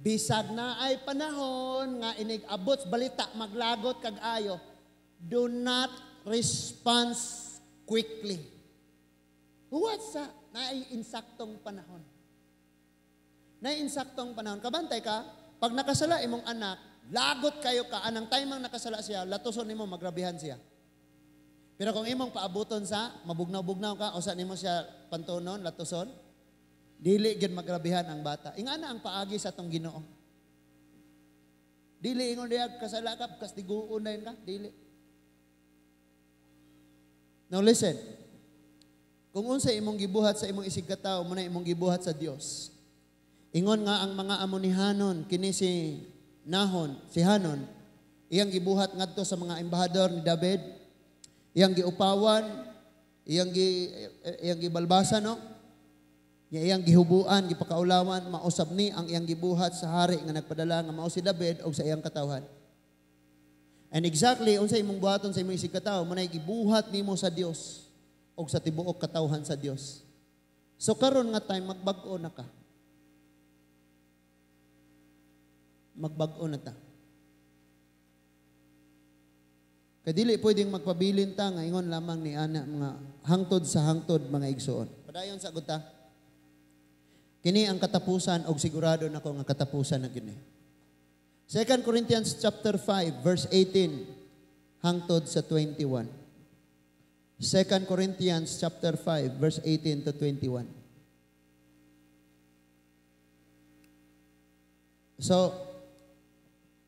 Bisag na ay panahon nga inig abot balita maglagot kag ayo. Do not respond quickly. Huwat sa naay insaktong panahon. Naay insaktong panahon. Kabantay ka, pag nakasala imong anak, lagot kayo ka, anang time ang nakasala siya, latuson nimo magrabihan siya. Pero kung imong paabuton sa, mabugnaw-bugnaw ka, o sa nimo siya pantunon, latuson, dili gyud magrabihan ang bata. Ingana ang paagi sa atong Ginoo. Dili ingon diha kasala ka, kastiguon na yun ka, dili. Now listen. Kung unsa imong gibuhat sa imong isig katawo, mo na imong gibuhat sa Dios. Ingon nga ang mga Amonihanon kini si Nahon, si Hanon, iyang gibuhat ngadto sa mga embahador ni David, iyang giupawan, iyang gibalbasan, no? Iyang gihubuan, gipakaulawan, mausab ni ang iyang gibuhat sa hari nga nagpadala nga mao si David og sa iyang katawhan. And exactly unsa imong buhaton sa imong isig katawo, mo na gibuhat nimo sa Dios og sa tibuok katawhan sa Dios. So karon nga time magbag-o na ka. Magbag-o na ta. Kay dili pwedeng magpabilin ta nga ingon lamang ni ana mga hangtod sa hangtod mga igsoon. Padayon sa gud ta. Kini ang katapusan og sigurado nako nga katapusan na kini. 2 Corinthians chapter 5 verse 18 hangtod sa 21. 2 Corinthians chapter 5 verse 18 to 21. So,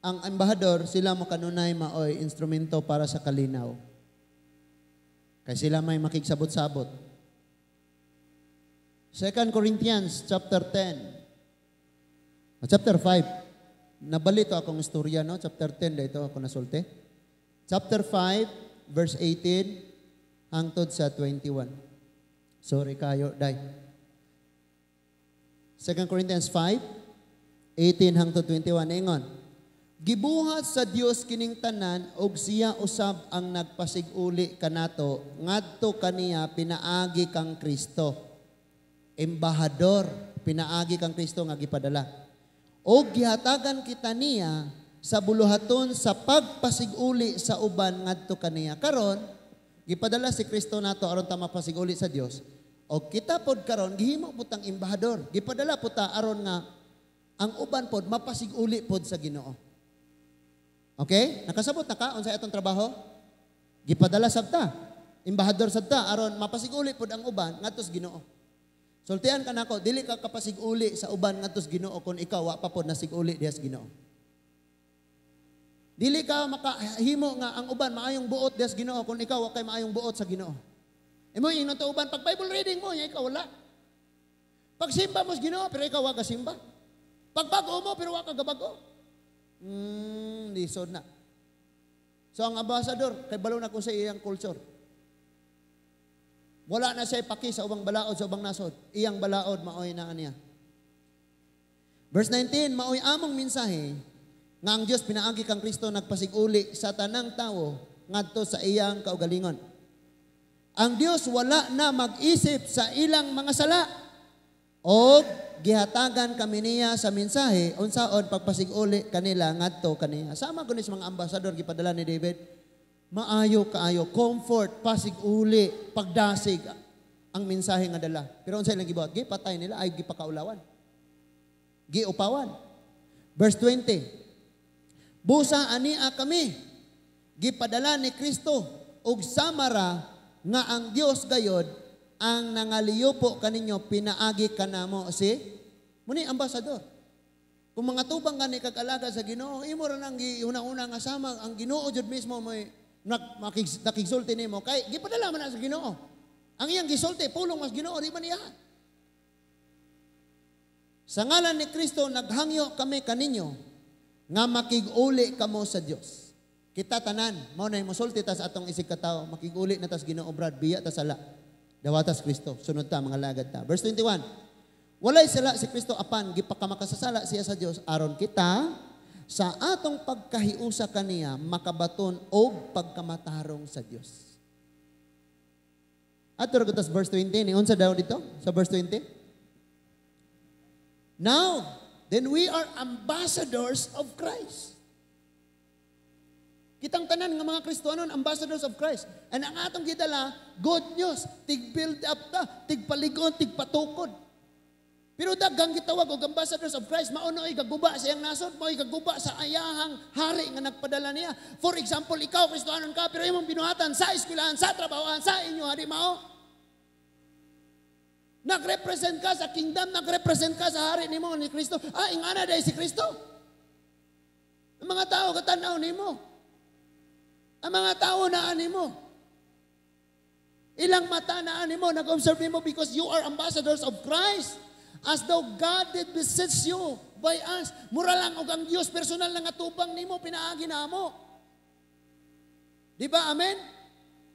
ang embahador, sila mo kanunay maoy instrumento para sa kalinaw. Kay sila may makigsabot-sabot. 2 Corinthians chapter 10. Chapter 5. Nabalito akong istorya, no? Chapter 10, dito ako nasulti. Chapter 5, verse 18, hangtod sa 21. Sorry kayo, day. 2 Corinthians 5, 18 hangtod 21. Ingon, gibuhat sa Dios kining tanan og siya usab ang nagpasiguli kanato ngadto kaniya pinaagi kang Kristo. Embahador, pinaagi kang Kristo nga gipadala. Og gihatagan kita niya sa buluhaton sa pagpasiguli sa uban ngadto kaniya. Karon, gipadala si Kristo nato aron ta mapasiguli sa Dios. Og kita pod karon gihimo pud tang embahador. Gipadala pud ta aron nga ang uban pod mapasiguli pod sa Ginoo. Okay? Nakasabot na ka unsa atong trabaho? Gipadala sabta. Embahador sabta aron mapasiguli pod ang uban ngadto sa Ginoo. Sultian ka nako, dili ka kapasiguli sa uban ngadto sa Ginoo kung ikaw wa pa pod nasiguli diha sa Ginoo. Dili ka makahimo nga ang uban maayong buot diha sa Ginoo kung ikaw wa kay maayong buot sa Ginoo. Imo ingon ta uban pag Bible reading mo, ikaw wala. Pagsimba mo sa Ginoo pero ikaw wa gasimba. Pagbag-o mo pero wa ka gabag-o. Lisod na. So ang ambassador kay balo na kung sa iyang culture. Wala na siya paki sa ubang balaod, sa ubang nasod. Iyang balaod maoy na niya. Verse 19, maoy among mensahe nga ang Dios pinaagi kang Kristo nagpasiguli sa tanang tawo ngadto sa iyang kaugalingon. Ang Dios wala na mag-isip sa ilang mga sala og gihatagan kami niya sa mensahe unsaon pagpasiguli kanila ngadto kaniya. Sama guni sa mga ambasador gipadala ni David. Maayo kaayo, comfort, pasiguli, pagdasig ang mensahe nga dala. Pero unsa ilang gibuhat? Gipatay nila ay gipakaulawan. Giupawan. Verse 20. Busa ania kami gipadala ni Kristo og samara nga ang Dios gayod ang nangaliyupo kaninyo pinaagi kanamo si muni ambasador. Kung mga tubang gani kag alaga sa Ginoo, imo ra nang giuna-una nga sama ang Ginoo jud mismo may nakigsulti nimo kay gipadala man na sa Ginoo. Ang iyang gisulti pulong mas Ginoo di man niya. Sa ngalan ni Kristo naghangyo kami kaninyo Nga makig-uli kamo sa Dios. Kita tanan, mao na mosulti tas atong isig katawo, makig-uli na tas Ginoo, brad, biya ta sala. Dawatas Kristo, sunod ta, mga lagad ta. Verse 21. Walay sala si Kristo apan gipakamakasasala siya sa Dios aron kita sa atong pagkahiusa kaniya makabaton og pagkamatarong sa Dios. Ato ra tas verse 20 ni unsa daw dito sa verse 20? Now, then we are ambassadors of Christ. Kitang tanan nga mga Kristohanon, ambassadors of Christ. And ang atong gidala, good news, tig-build up ta, tigpaligon, tigpatukod. Pero daghang gitawag og ambassadors of Christ, mao na gaguba sa iyang nasod, mao'y gaguba sa ayahang hari nga nagpadala niya. For example, ikaw Kristohanon ka, pero imong binuhatan sa eskwelahan, sa trabahoan, sa inyo, hadi mao. Nagrepresent ka sa kingdom, nagrepresent ka sa hari nimo ni Kristo. Ah, ingana dahil si Kristo. Ang mga tao katanaw nimo. Ang mga tao naa nimo. Ilang mata naa nimo, nag-observe nimo because you are ambassadors of Christ. As though God did beseech you by us. Mura lang og ang Dios personal nga tubang nimo pinaagi namo. Di ba? Amen?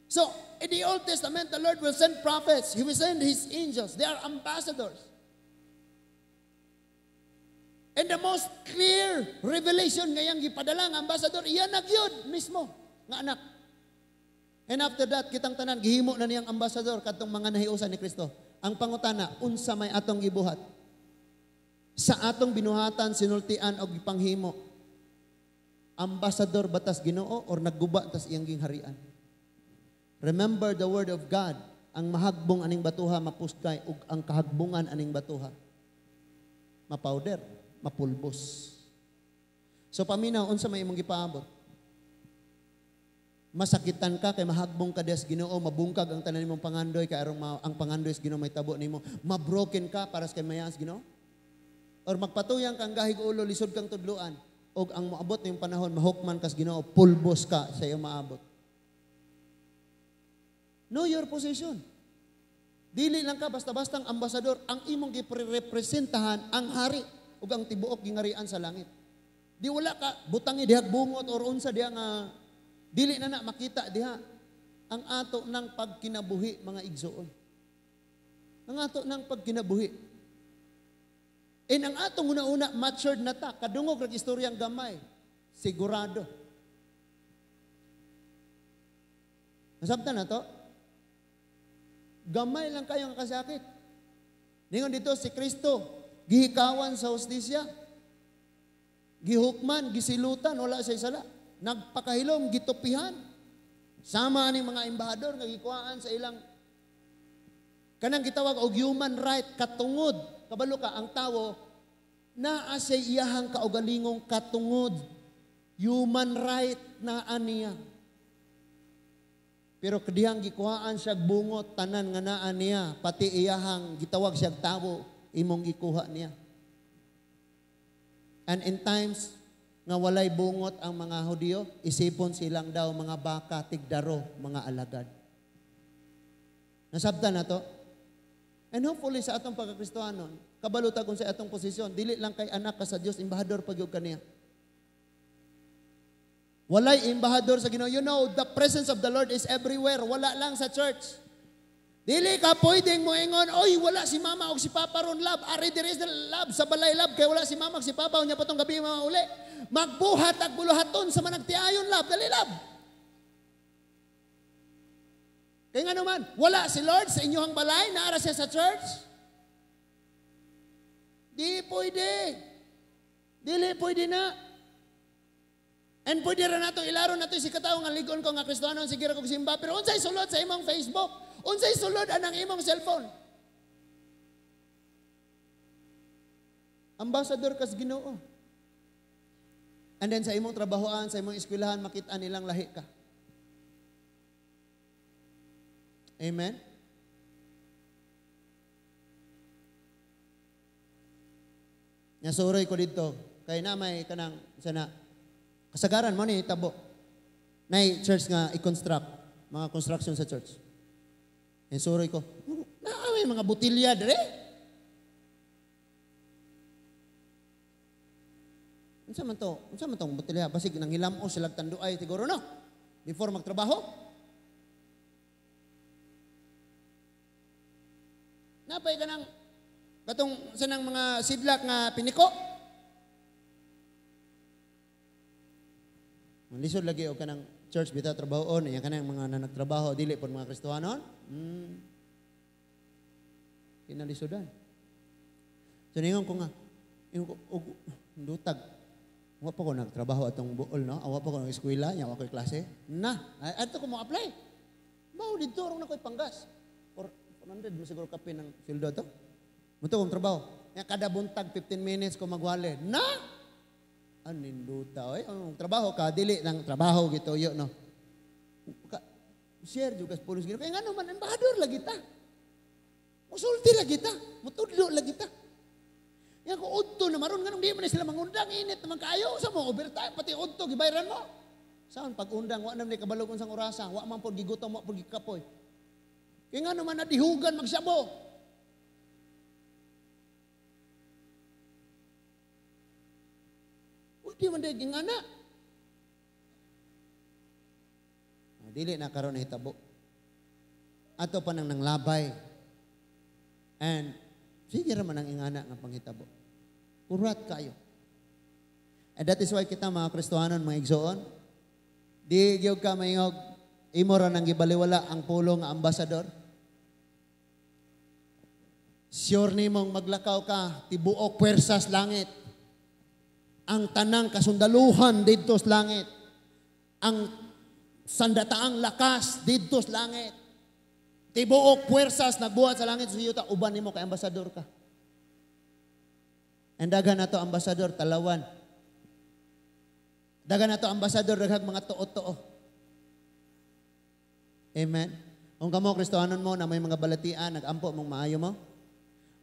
So, in the Old Testament, the Lord will send prophets. He will send His angels. They are ambassadors. And the most clear revelation ngayang gipadala ang ambassador, iyan na gyud mismo nga anak. And after that, kitang tanan, gihimo na niyang ambassador kadtong mga nahiusan ni Kristo. Ang pangutana, unsa may atong gibuhat? Sa atong binuhatan, sinultian og gipanghimo. Ambassador ba tas Ginoo or nagguba tas iyang gingharian? Remember the word of God. Ang mahagbong aning batuha mapuskay ug ang kahagbungan aning batuha mapowder, mapulbos. So paminaw, unsa may imong gipaabot? Masakitan ka kay mahagbong ka des Ginoo, mabungkag ang tanan nimong pangandoy kay arong ang pangandoy sa Ginoo may tabo nimo. Mabroken ka para sa kay mayas Ginoo. Or magpatuyang kang gahig ulo, lisod kang tudluan og ang moabot ning panahon mahukman kas Ginoo, pulbos ka sa iyong maabot. Know your position. Dili lang ka basta-bastang ambasador, ang imong giprerepresentahan ang hari ug ang tibuok gingarian sa langit. Di wala ka butangi diha bungot or unsa diha nga dili na na makita diha ang ato ng pagkinabuhi, mga igsoon. Ang ato ng pagkinabuhi. And ang atong una-una matured na ta, kadungog rag istoryang gamay, sigurado. Nasabtan na to? Gamay lang kayo ang kasakit. Ningon dito si Kristo, gihikawan sa hustisya, gihukman, gisilutan, wala siya sala. Nagpakahilom, gitupihan. Sama ni mga embahador nga gikuhaan sa ilang kanang gitawag og human right katungod. Kabalo ka ang tawo naa sa iyahang kaugalingong katungod. Human right naa niya. Pero kadihang gikuhaan siya bungot tanan nga naa niya, pati iyahang gitawag siya tawo, imong gikuha niya. And in times nga walay bungot ang mga Hudiyo, isipon silang daw mga baka, tigdaro, mga alagad. Nasabtan na to? And hopefully sa atong pagkakristohanon, kabaluta kung sa atong posisyon, dili lang kay anak ka sa Dios, embahador pag yun kaniya. Walay embahador sa Ginoo. You know, the presence of the Lord is everywhere. Wala lang sa church. Dili ka pwedeng moingon, oy, wala si mama o si papa ron lab. Ari diri sa lab, sa balay lab, kay wala si mama o si papa, unya patong gabi mga uli. Magbuhat ag buluhaton sa managtiayon lab, dali lab. Kaya nga naman, wala si Lord sa inyong balay, naara siya sa church. Di pwede. Dili pwede na. And pwede ra nato ilaro nato si katawo nga ligon ko nga Kristohanon, sige ra kog simba, pero unsay sulod sa imong Facebook? Unsay sulod anang imong cellphone? Ambassador kas Ginoo. And then sa imong trabahoan, sa imong eskwelahan, makita nilang lahi ka. Amen? Nasuroy ko dito, kay na may kanang sana kasagaran mo ni tabo. Nay church nga i-construct, mga construction sa church. Nasuroy ko, naa may mga botilya dire. Unsa man to? Unsa man tong botelya? Basig nang hilam-o silag tanduay siguro no. Before magtrabaho. Napay ka ng katong sanang mga sidlak nga piniko. Lisod lagi og kanang church bitaw trabahoon, iya kanang mga nanagtrabaho dili pud mga Kristohanon. Kinalisudan. So ningon ko nga, ingon ko og dutag. Wa pa ko nagtrabaho atong buol no, awa pa ko nag eskwela, nya wa koy klase. Na, adto ko mo apply. Mao didto rong na koy panggas. 400 mo siguro kape ng sweldo to. Muto kong trabaho. Nya kada buntag 15 minutes ko magwale. Na! Aninduta oy, ang trabaho ka dili nang trabaho gituyo no. Ka, share jud kas pulos Ginoo. Kay ngano man embahador lagi ta. Musulti lagi ta, mutudlo lagi ta. Nya ko udto na maron nganong di man sila mangundang init naman kaayo sa mo overtime pati udto gibayran mo. Saan pag undang wa na ni kabalog unsang orasa, wa man pod gigutom, wa pod gikapoy. Kay ngano man nadihugan magsabo. Di man dahil ngana. Dili na karon nahitabo. Ato pa nang nanglabay. And sige ra man ang ingana nga panghitabo. Urat kayo. And that is why kita mga Kristohanon, mga igsoon, di gyud ka maingog imo ra nang gibaliwala ang pulong nga ambasador. Sure nimong maglakaw ka tibuok puwersas langit. Ang tanang kasundaluhan didto sa langit. Ang sandataang lakas didto sa langit. Tibuok puwersas nagbuhat sa langit sa yuta, uban nimo kay ambasador ka. And daghan nato ambasador talawan. Daghan nato ambasador daghang mga tuo-tuo. Amen. Kung kamo Kristohanon mo na may mga balatian, nagampo mong maayo mo.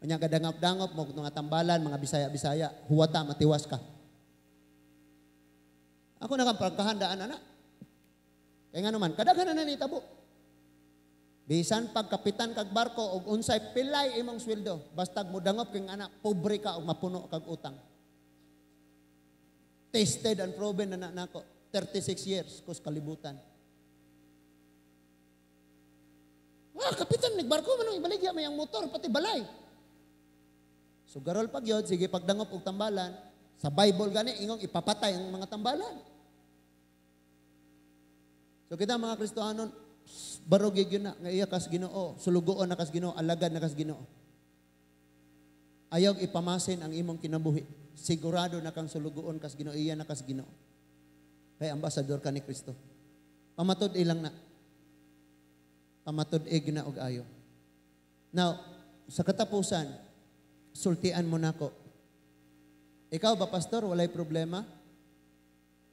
Unya kadangop-dangop mo mga tambalan, mga Bisaya-Bisaya, huwata matiwas ka. Ako na kang pagkahandaan, anak. Kaya nga naman, kadaghan na nitabo. Bisan pagkapitan kag barko og unsay pilay imong sweldo, bastag mo dangop kang anak, pobre ka og mapuno kag utang. Tested and proven na nako, 36 years kus kalibutan. Wah, kapitan nagbarko man ang ibaligya may ang motor pati balay. Sugarol pag yod, sige pagdangop og tambalan. Sa Bible gani ingong ipapatay ang mga tambalan. So kita mga Kristohanon, barog gyud na nga iya kas Ginoo, sulugoon na kas Ginoo, alagad na kas Ginoo. Ayaw ipamasin ang imong kinabuhi. Sigurado na kang sulugoon kas Ginoo, iya na kas Ginoo. Kay ambasador ka ni Kristo. Pamatud-i lang na. Pamatud-i gyud na og ayo. Now, sa katapusan, sultian mo nako. Ikaw ba, pastor, walay problema?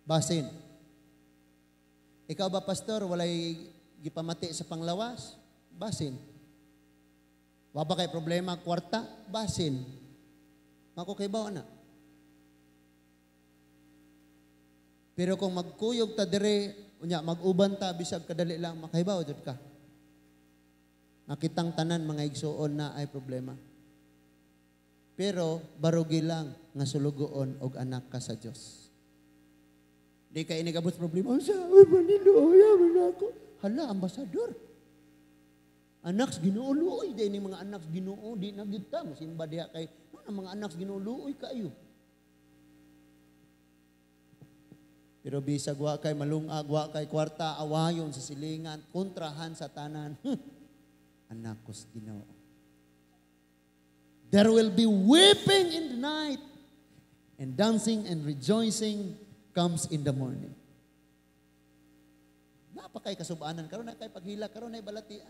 Basin. Ikaw ba, pastor, walay gipamati sa panglawas? Basin. Wa ba kay problema kwarta? Basin. Mako kay bawa na. Pero kung magkuyog ta dire, unya mag-uban ta bisag kadali lang, makahibaw jud ka. Nakitang tanan mga igsuon na ay problema. Pero barugi lang nga sulugoon og anak ka sa Dios. Di ka inigabot problema. Unsa? Uy, Manilo, yaman ako. Hala, ambasador. Anak sa Ginoo luoy di ni mga anak sa Ginoo di na gyud ta mosimba diha kay ano mga anak sa Ginoo luoy kaayo. Pero bisag wa kay malungag, wa kay kwarta, awayon sa silingan, kontrahan sa tanan. Anak ko sa Ginoo. There will be weeping in the night, and dancing and rejoicing comes in the morning. Napakay kasubanan, karon na kay paghila, karon na balatian.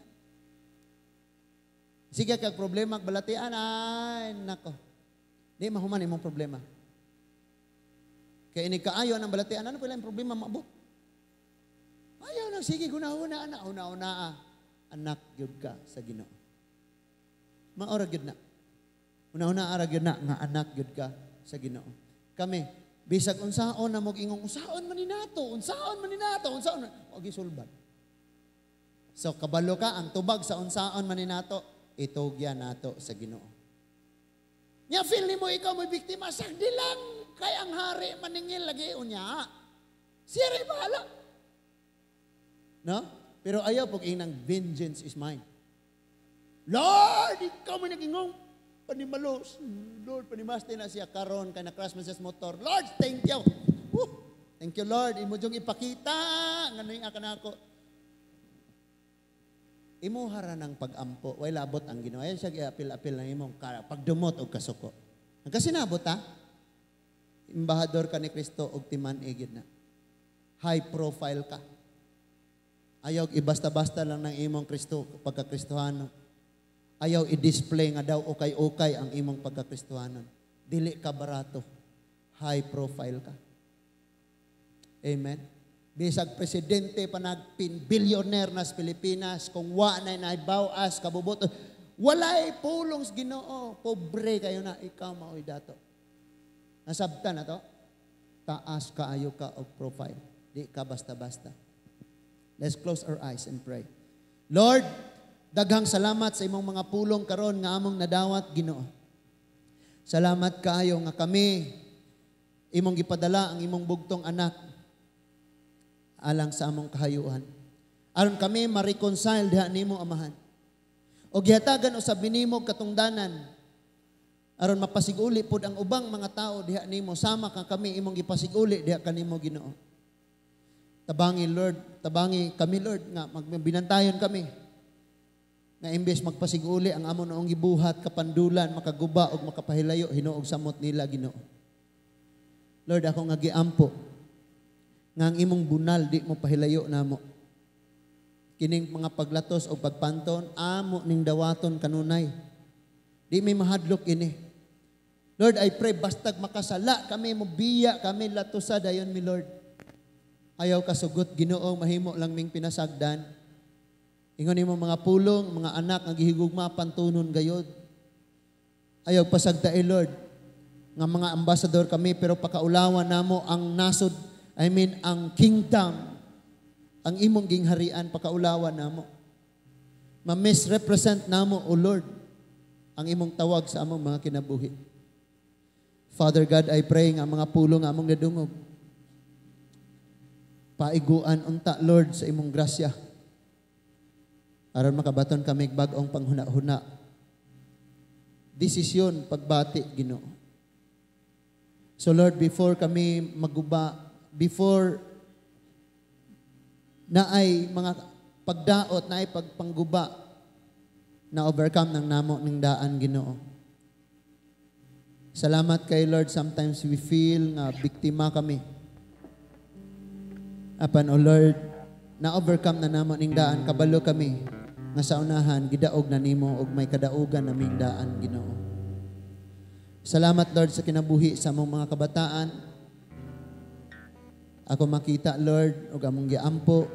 Sige kag problema ag balatian, ay nako. Di mahuman imong problema. Kay ini kaayo ang balatian, ano pala ang problema maabot? Ayaw na sige gunahuna ana, una-una anak gyud ka sa Ginoo. Maora gyud na. Una-una ara gyud na nga anak gyud ka sa Ginoo. Kami bisag unsaon na mog ingong unsaon man ni nato, unsaon man ni nato, unsaon wa gisulbad. So kabalo ka ang tubag sa unsaon man ni nato, itugyan nato sa Ginoo. Nya feel nimo ikaw mo'y biktima, sagdi lang Kay ang hari maningil lagi unya. Siya rin bahala. No? Pero ayaw pag inang vengeance is mine. Lord, ikaw man nagingong panimalos. Lord, panimaste na siya karon kay na-crash man siya sa motor. Lord, thank you. Woo! Thank you, Lord. Imo jung ipakita nga nako. Imo hara ng pag-ampo, way labot ang Ginoo. Ayaw siya giapil-apil ng imong pagdumot og kasuko. Ang kasinabot ha, embahador ka ni Kristo og timan-i gyud na. High profile ka. Ayaw ibasta-basta lang ng imong Kristo pagka-Kristohano. Ayaw i-display nga daw okay-okay ang imong pagka-Kristohanon. Dili ka barato. High profile ka. Amen. Bisag presidente pa nagpin billionaire na sa Pilipinas, kung wa na naibawas kabubuto, walay pulong sa Ginoo. Pobre kayo na, ikaw maoy dato. Nasabtan na to? Taas kaayo ka og profile. Di ka basta-basta. Let's close our eyes and pray. Lord, daghang salamat sa imong mga pulong karon nga among nadawat, Ginoo. Salamat kaayo nga kami imong gipadala ang imong bugtong anak alang sa among kahayuan. Aron kami ma-reconcile diha nimo, Amahan. O gihatagan usab minimo katungdanan aron mapasiguli pod ang ubang mga tao diha nimo sama ka kami imong gipasiguli diha kanimo, Ginoo. Tabangi, Lord, tabangi kami, Lord, nga magbinantayon kami. Nga imbes magpasiguli ang amo noong gibuhat kapandulan makaguba og makapahilayo hinuog samot nila, Ginoo. Lord, ako nga giampo nga ang imong bunal di mo pahilayo namo. Kining mga paglatos o pagpanton amo ning dawaton kanunay. Di may mahadlok ini. Lord, I pray bastag makasala kami, mobiya kami, latusa dayon mi, Lord. Ayaw kasugot, Ginoo, mahimo lang ming pinasagdan. Ingon nimo mga pulong, mga anak nga gihigugma pantunon gayod. Ayaw pasagdae, Lord, nga mga ambassador kami pero pakaulawan namo ang nasod, I mean ang kingdom, ang imong gingharian, pakaulawan namo. Ma-misrepresent namo, O Lord, ang imong tawag sa among mga kinabuhi. Father God, I pray nga mga pulong nga among nadungog, paiguan unta, Lord, sa imong grasya. Aron makabaton kami bag-ong panghuna-huna. Desisyon, pagbati, Ginoo. So Lord, before kami maguba, before na ay mga pagdaot, na ay pagpangguba, na overcome ng namo ng daan, Ginoo. Salamat kay Lord, sometimes we feel nga biktima kami. Apan, O Lord, na-overcome na namo ning daan, kabalo kami nga sa unahan, gidaog na nimo og may kadaugan naming daan, Ginoo. Salamat, Lord, sa kinabuhi sa among mga kabataan. Ako makita, Lord, og among giampo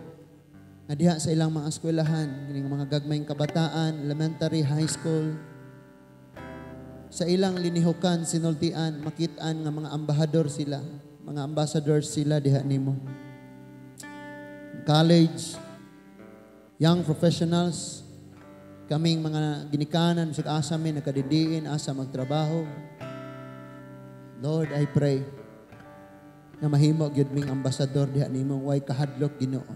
nga diha sa ilang mga eskwelahan, kining mga gagmayng kabataan, elementary, high school, sa ilang linihukan, sinultian, makitaan nga mga ambahador sila, mga ambassadors sila diha nimo. College, young professionals, kaming mga ginikanan, bisag asa mi nagkadidiin, asa magtrabaho. Lord, I pray na mahimo gyud ming ambasador diha nimo, way kahadlok, Ginoo.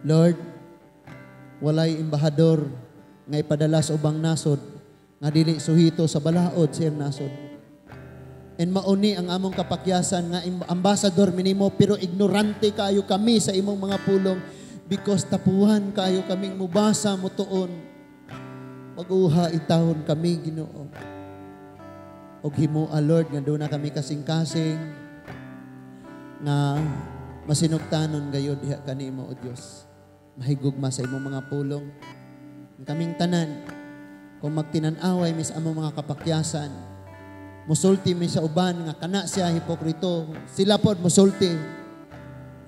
Lord, walay embahador nga ipadala sa ubang nasod nga dili suhito sa balaod sa iyang nasod. And mauni ang among kapakyasan nga ambassador minimo pero ignorante kaayo kami sa imong mga pulong because tapuhan kaayo kaming mubasa mutuon. Pag-uha itahon kami, Ginoo. Og himoa, Lord, nga doon na kami kasing-kasing nga masinugtanon gayod diha kanimo, O Dios. Mahigugma sa imong mga pulong. Ang kaming tanan, kung magtinan-away mis among mga kapakyasan, musulti mi sa uban nga kana siya hipokrito, sila pod musulti.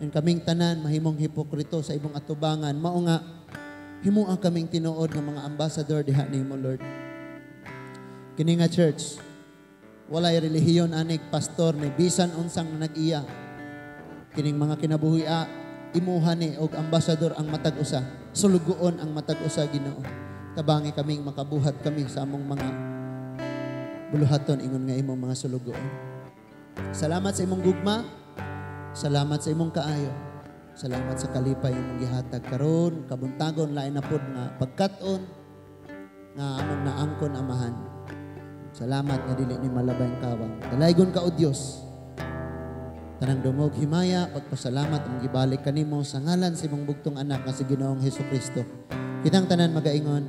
Ang kaming tanan mahimong hipokrito sa imong atubangan. Mao nga himoa kaming tinuod nga mga ambassador diha nimo, Lord. Kini nga church, walay relihiyon anig pastor ni bisan unsang nag-iya. Kining mga kinabuhi imuha ni og ambassador ang matag usa, sulugoon ang matag usa, Ginoo. Tabangi kaming makabuhat kami sa among mga buluhaton ingon nga imong mga sulugoon. Salamat sa imong gugma. Salamat sa imong kaayo. Salamat sa kalipay imong gihatag karon kabuntagon, lain na pod nga pagkat-on nga among naangkon, Amahan. Salamat nga dili ni malabay ang kawang. Dalaygon ka, O Dios. Tanang dungog, himaya, pagpasalamat ang gibalik kanimo sa ngalan sa imong bugtong anak nga si Ginoong Hesus Kristo. Kitang tanan magaingon,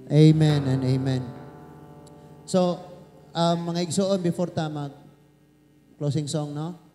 "Amen and amen." So, mga igsoon, before ta mag closing song, no?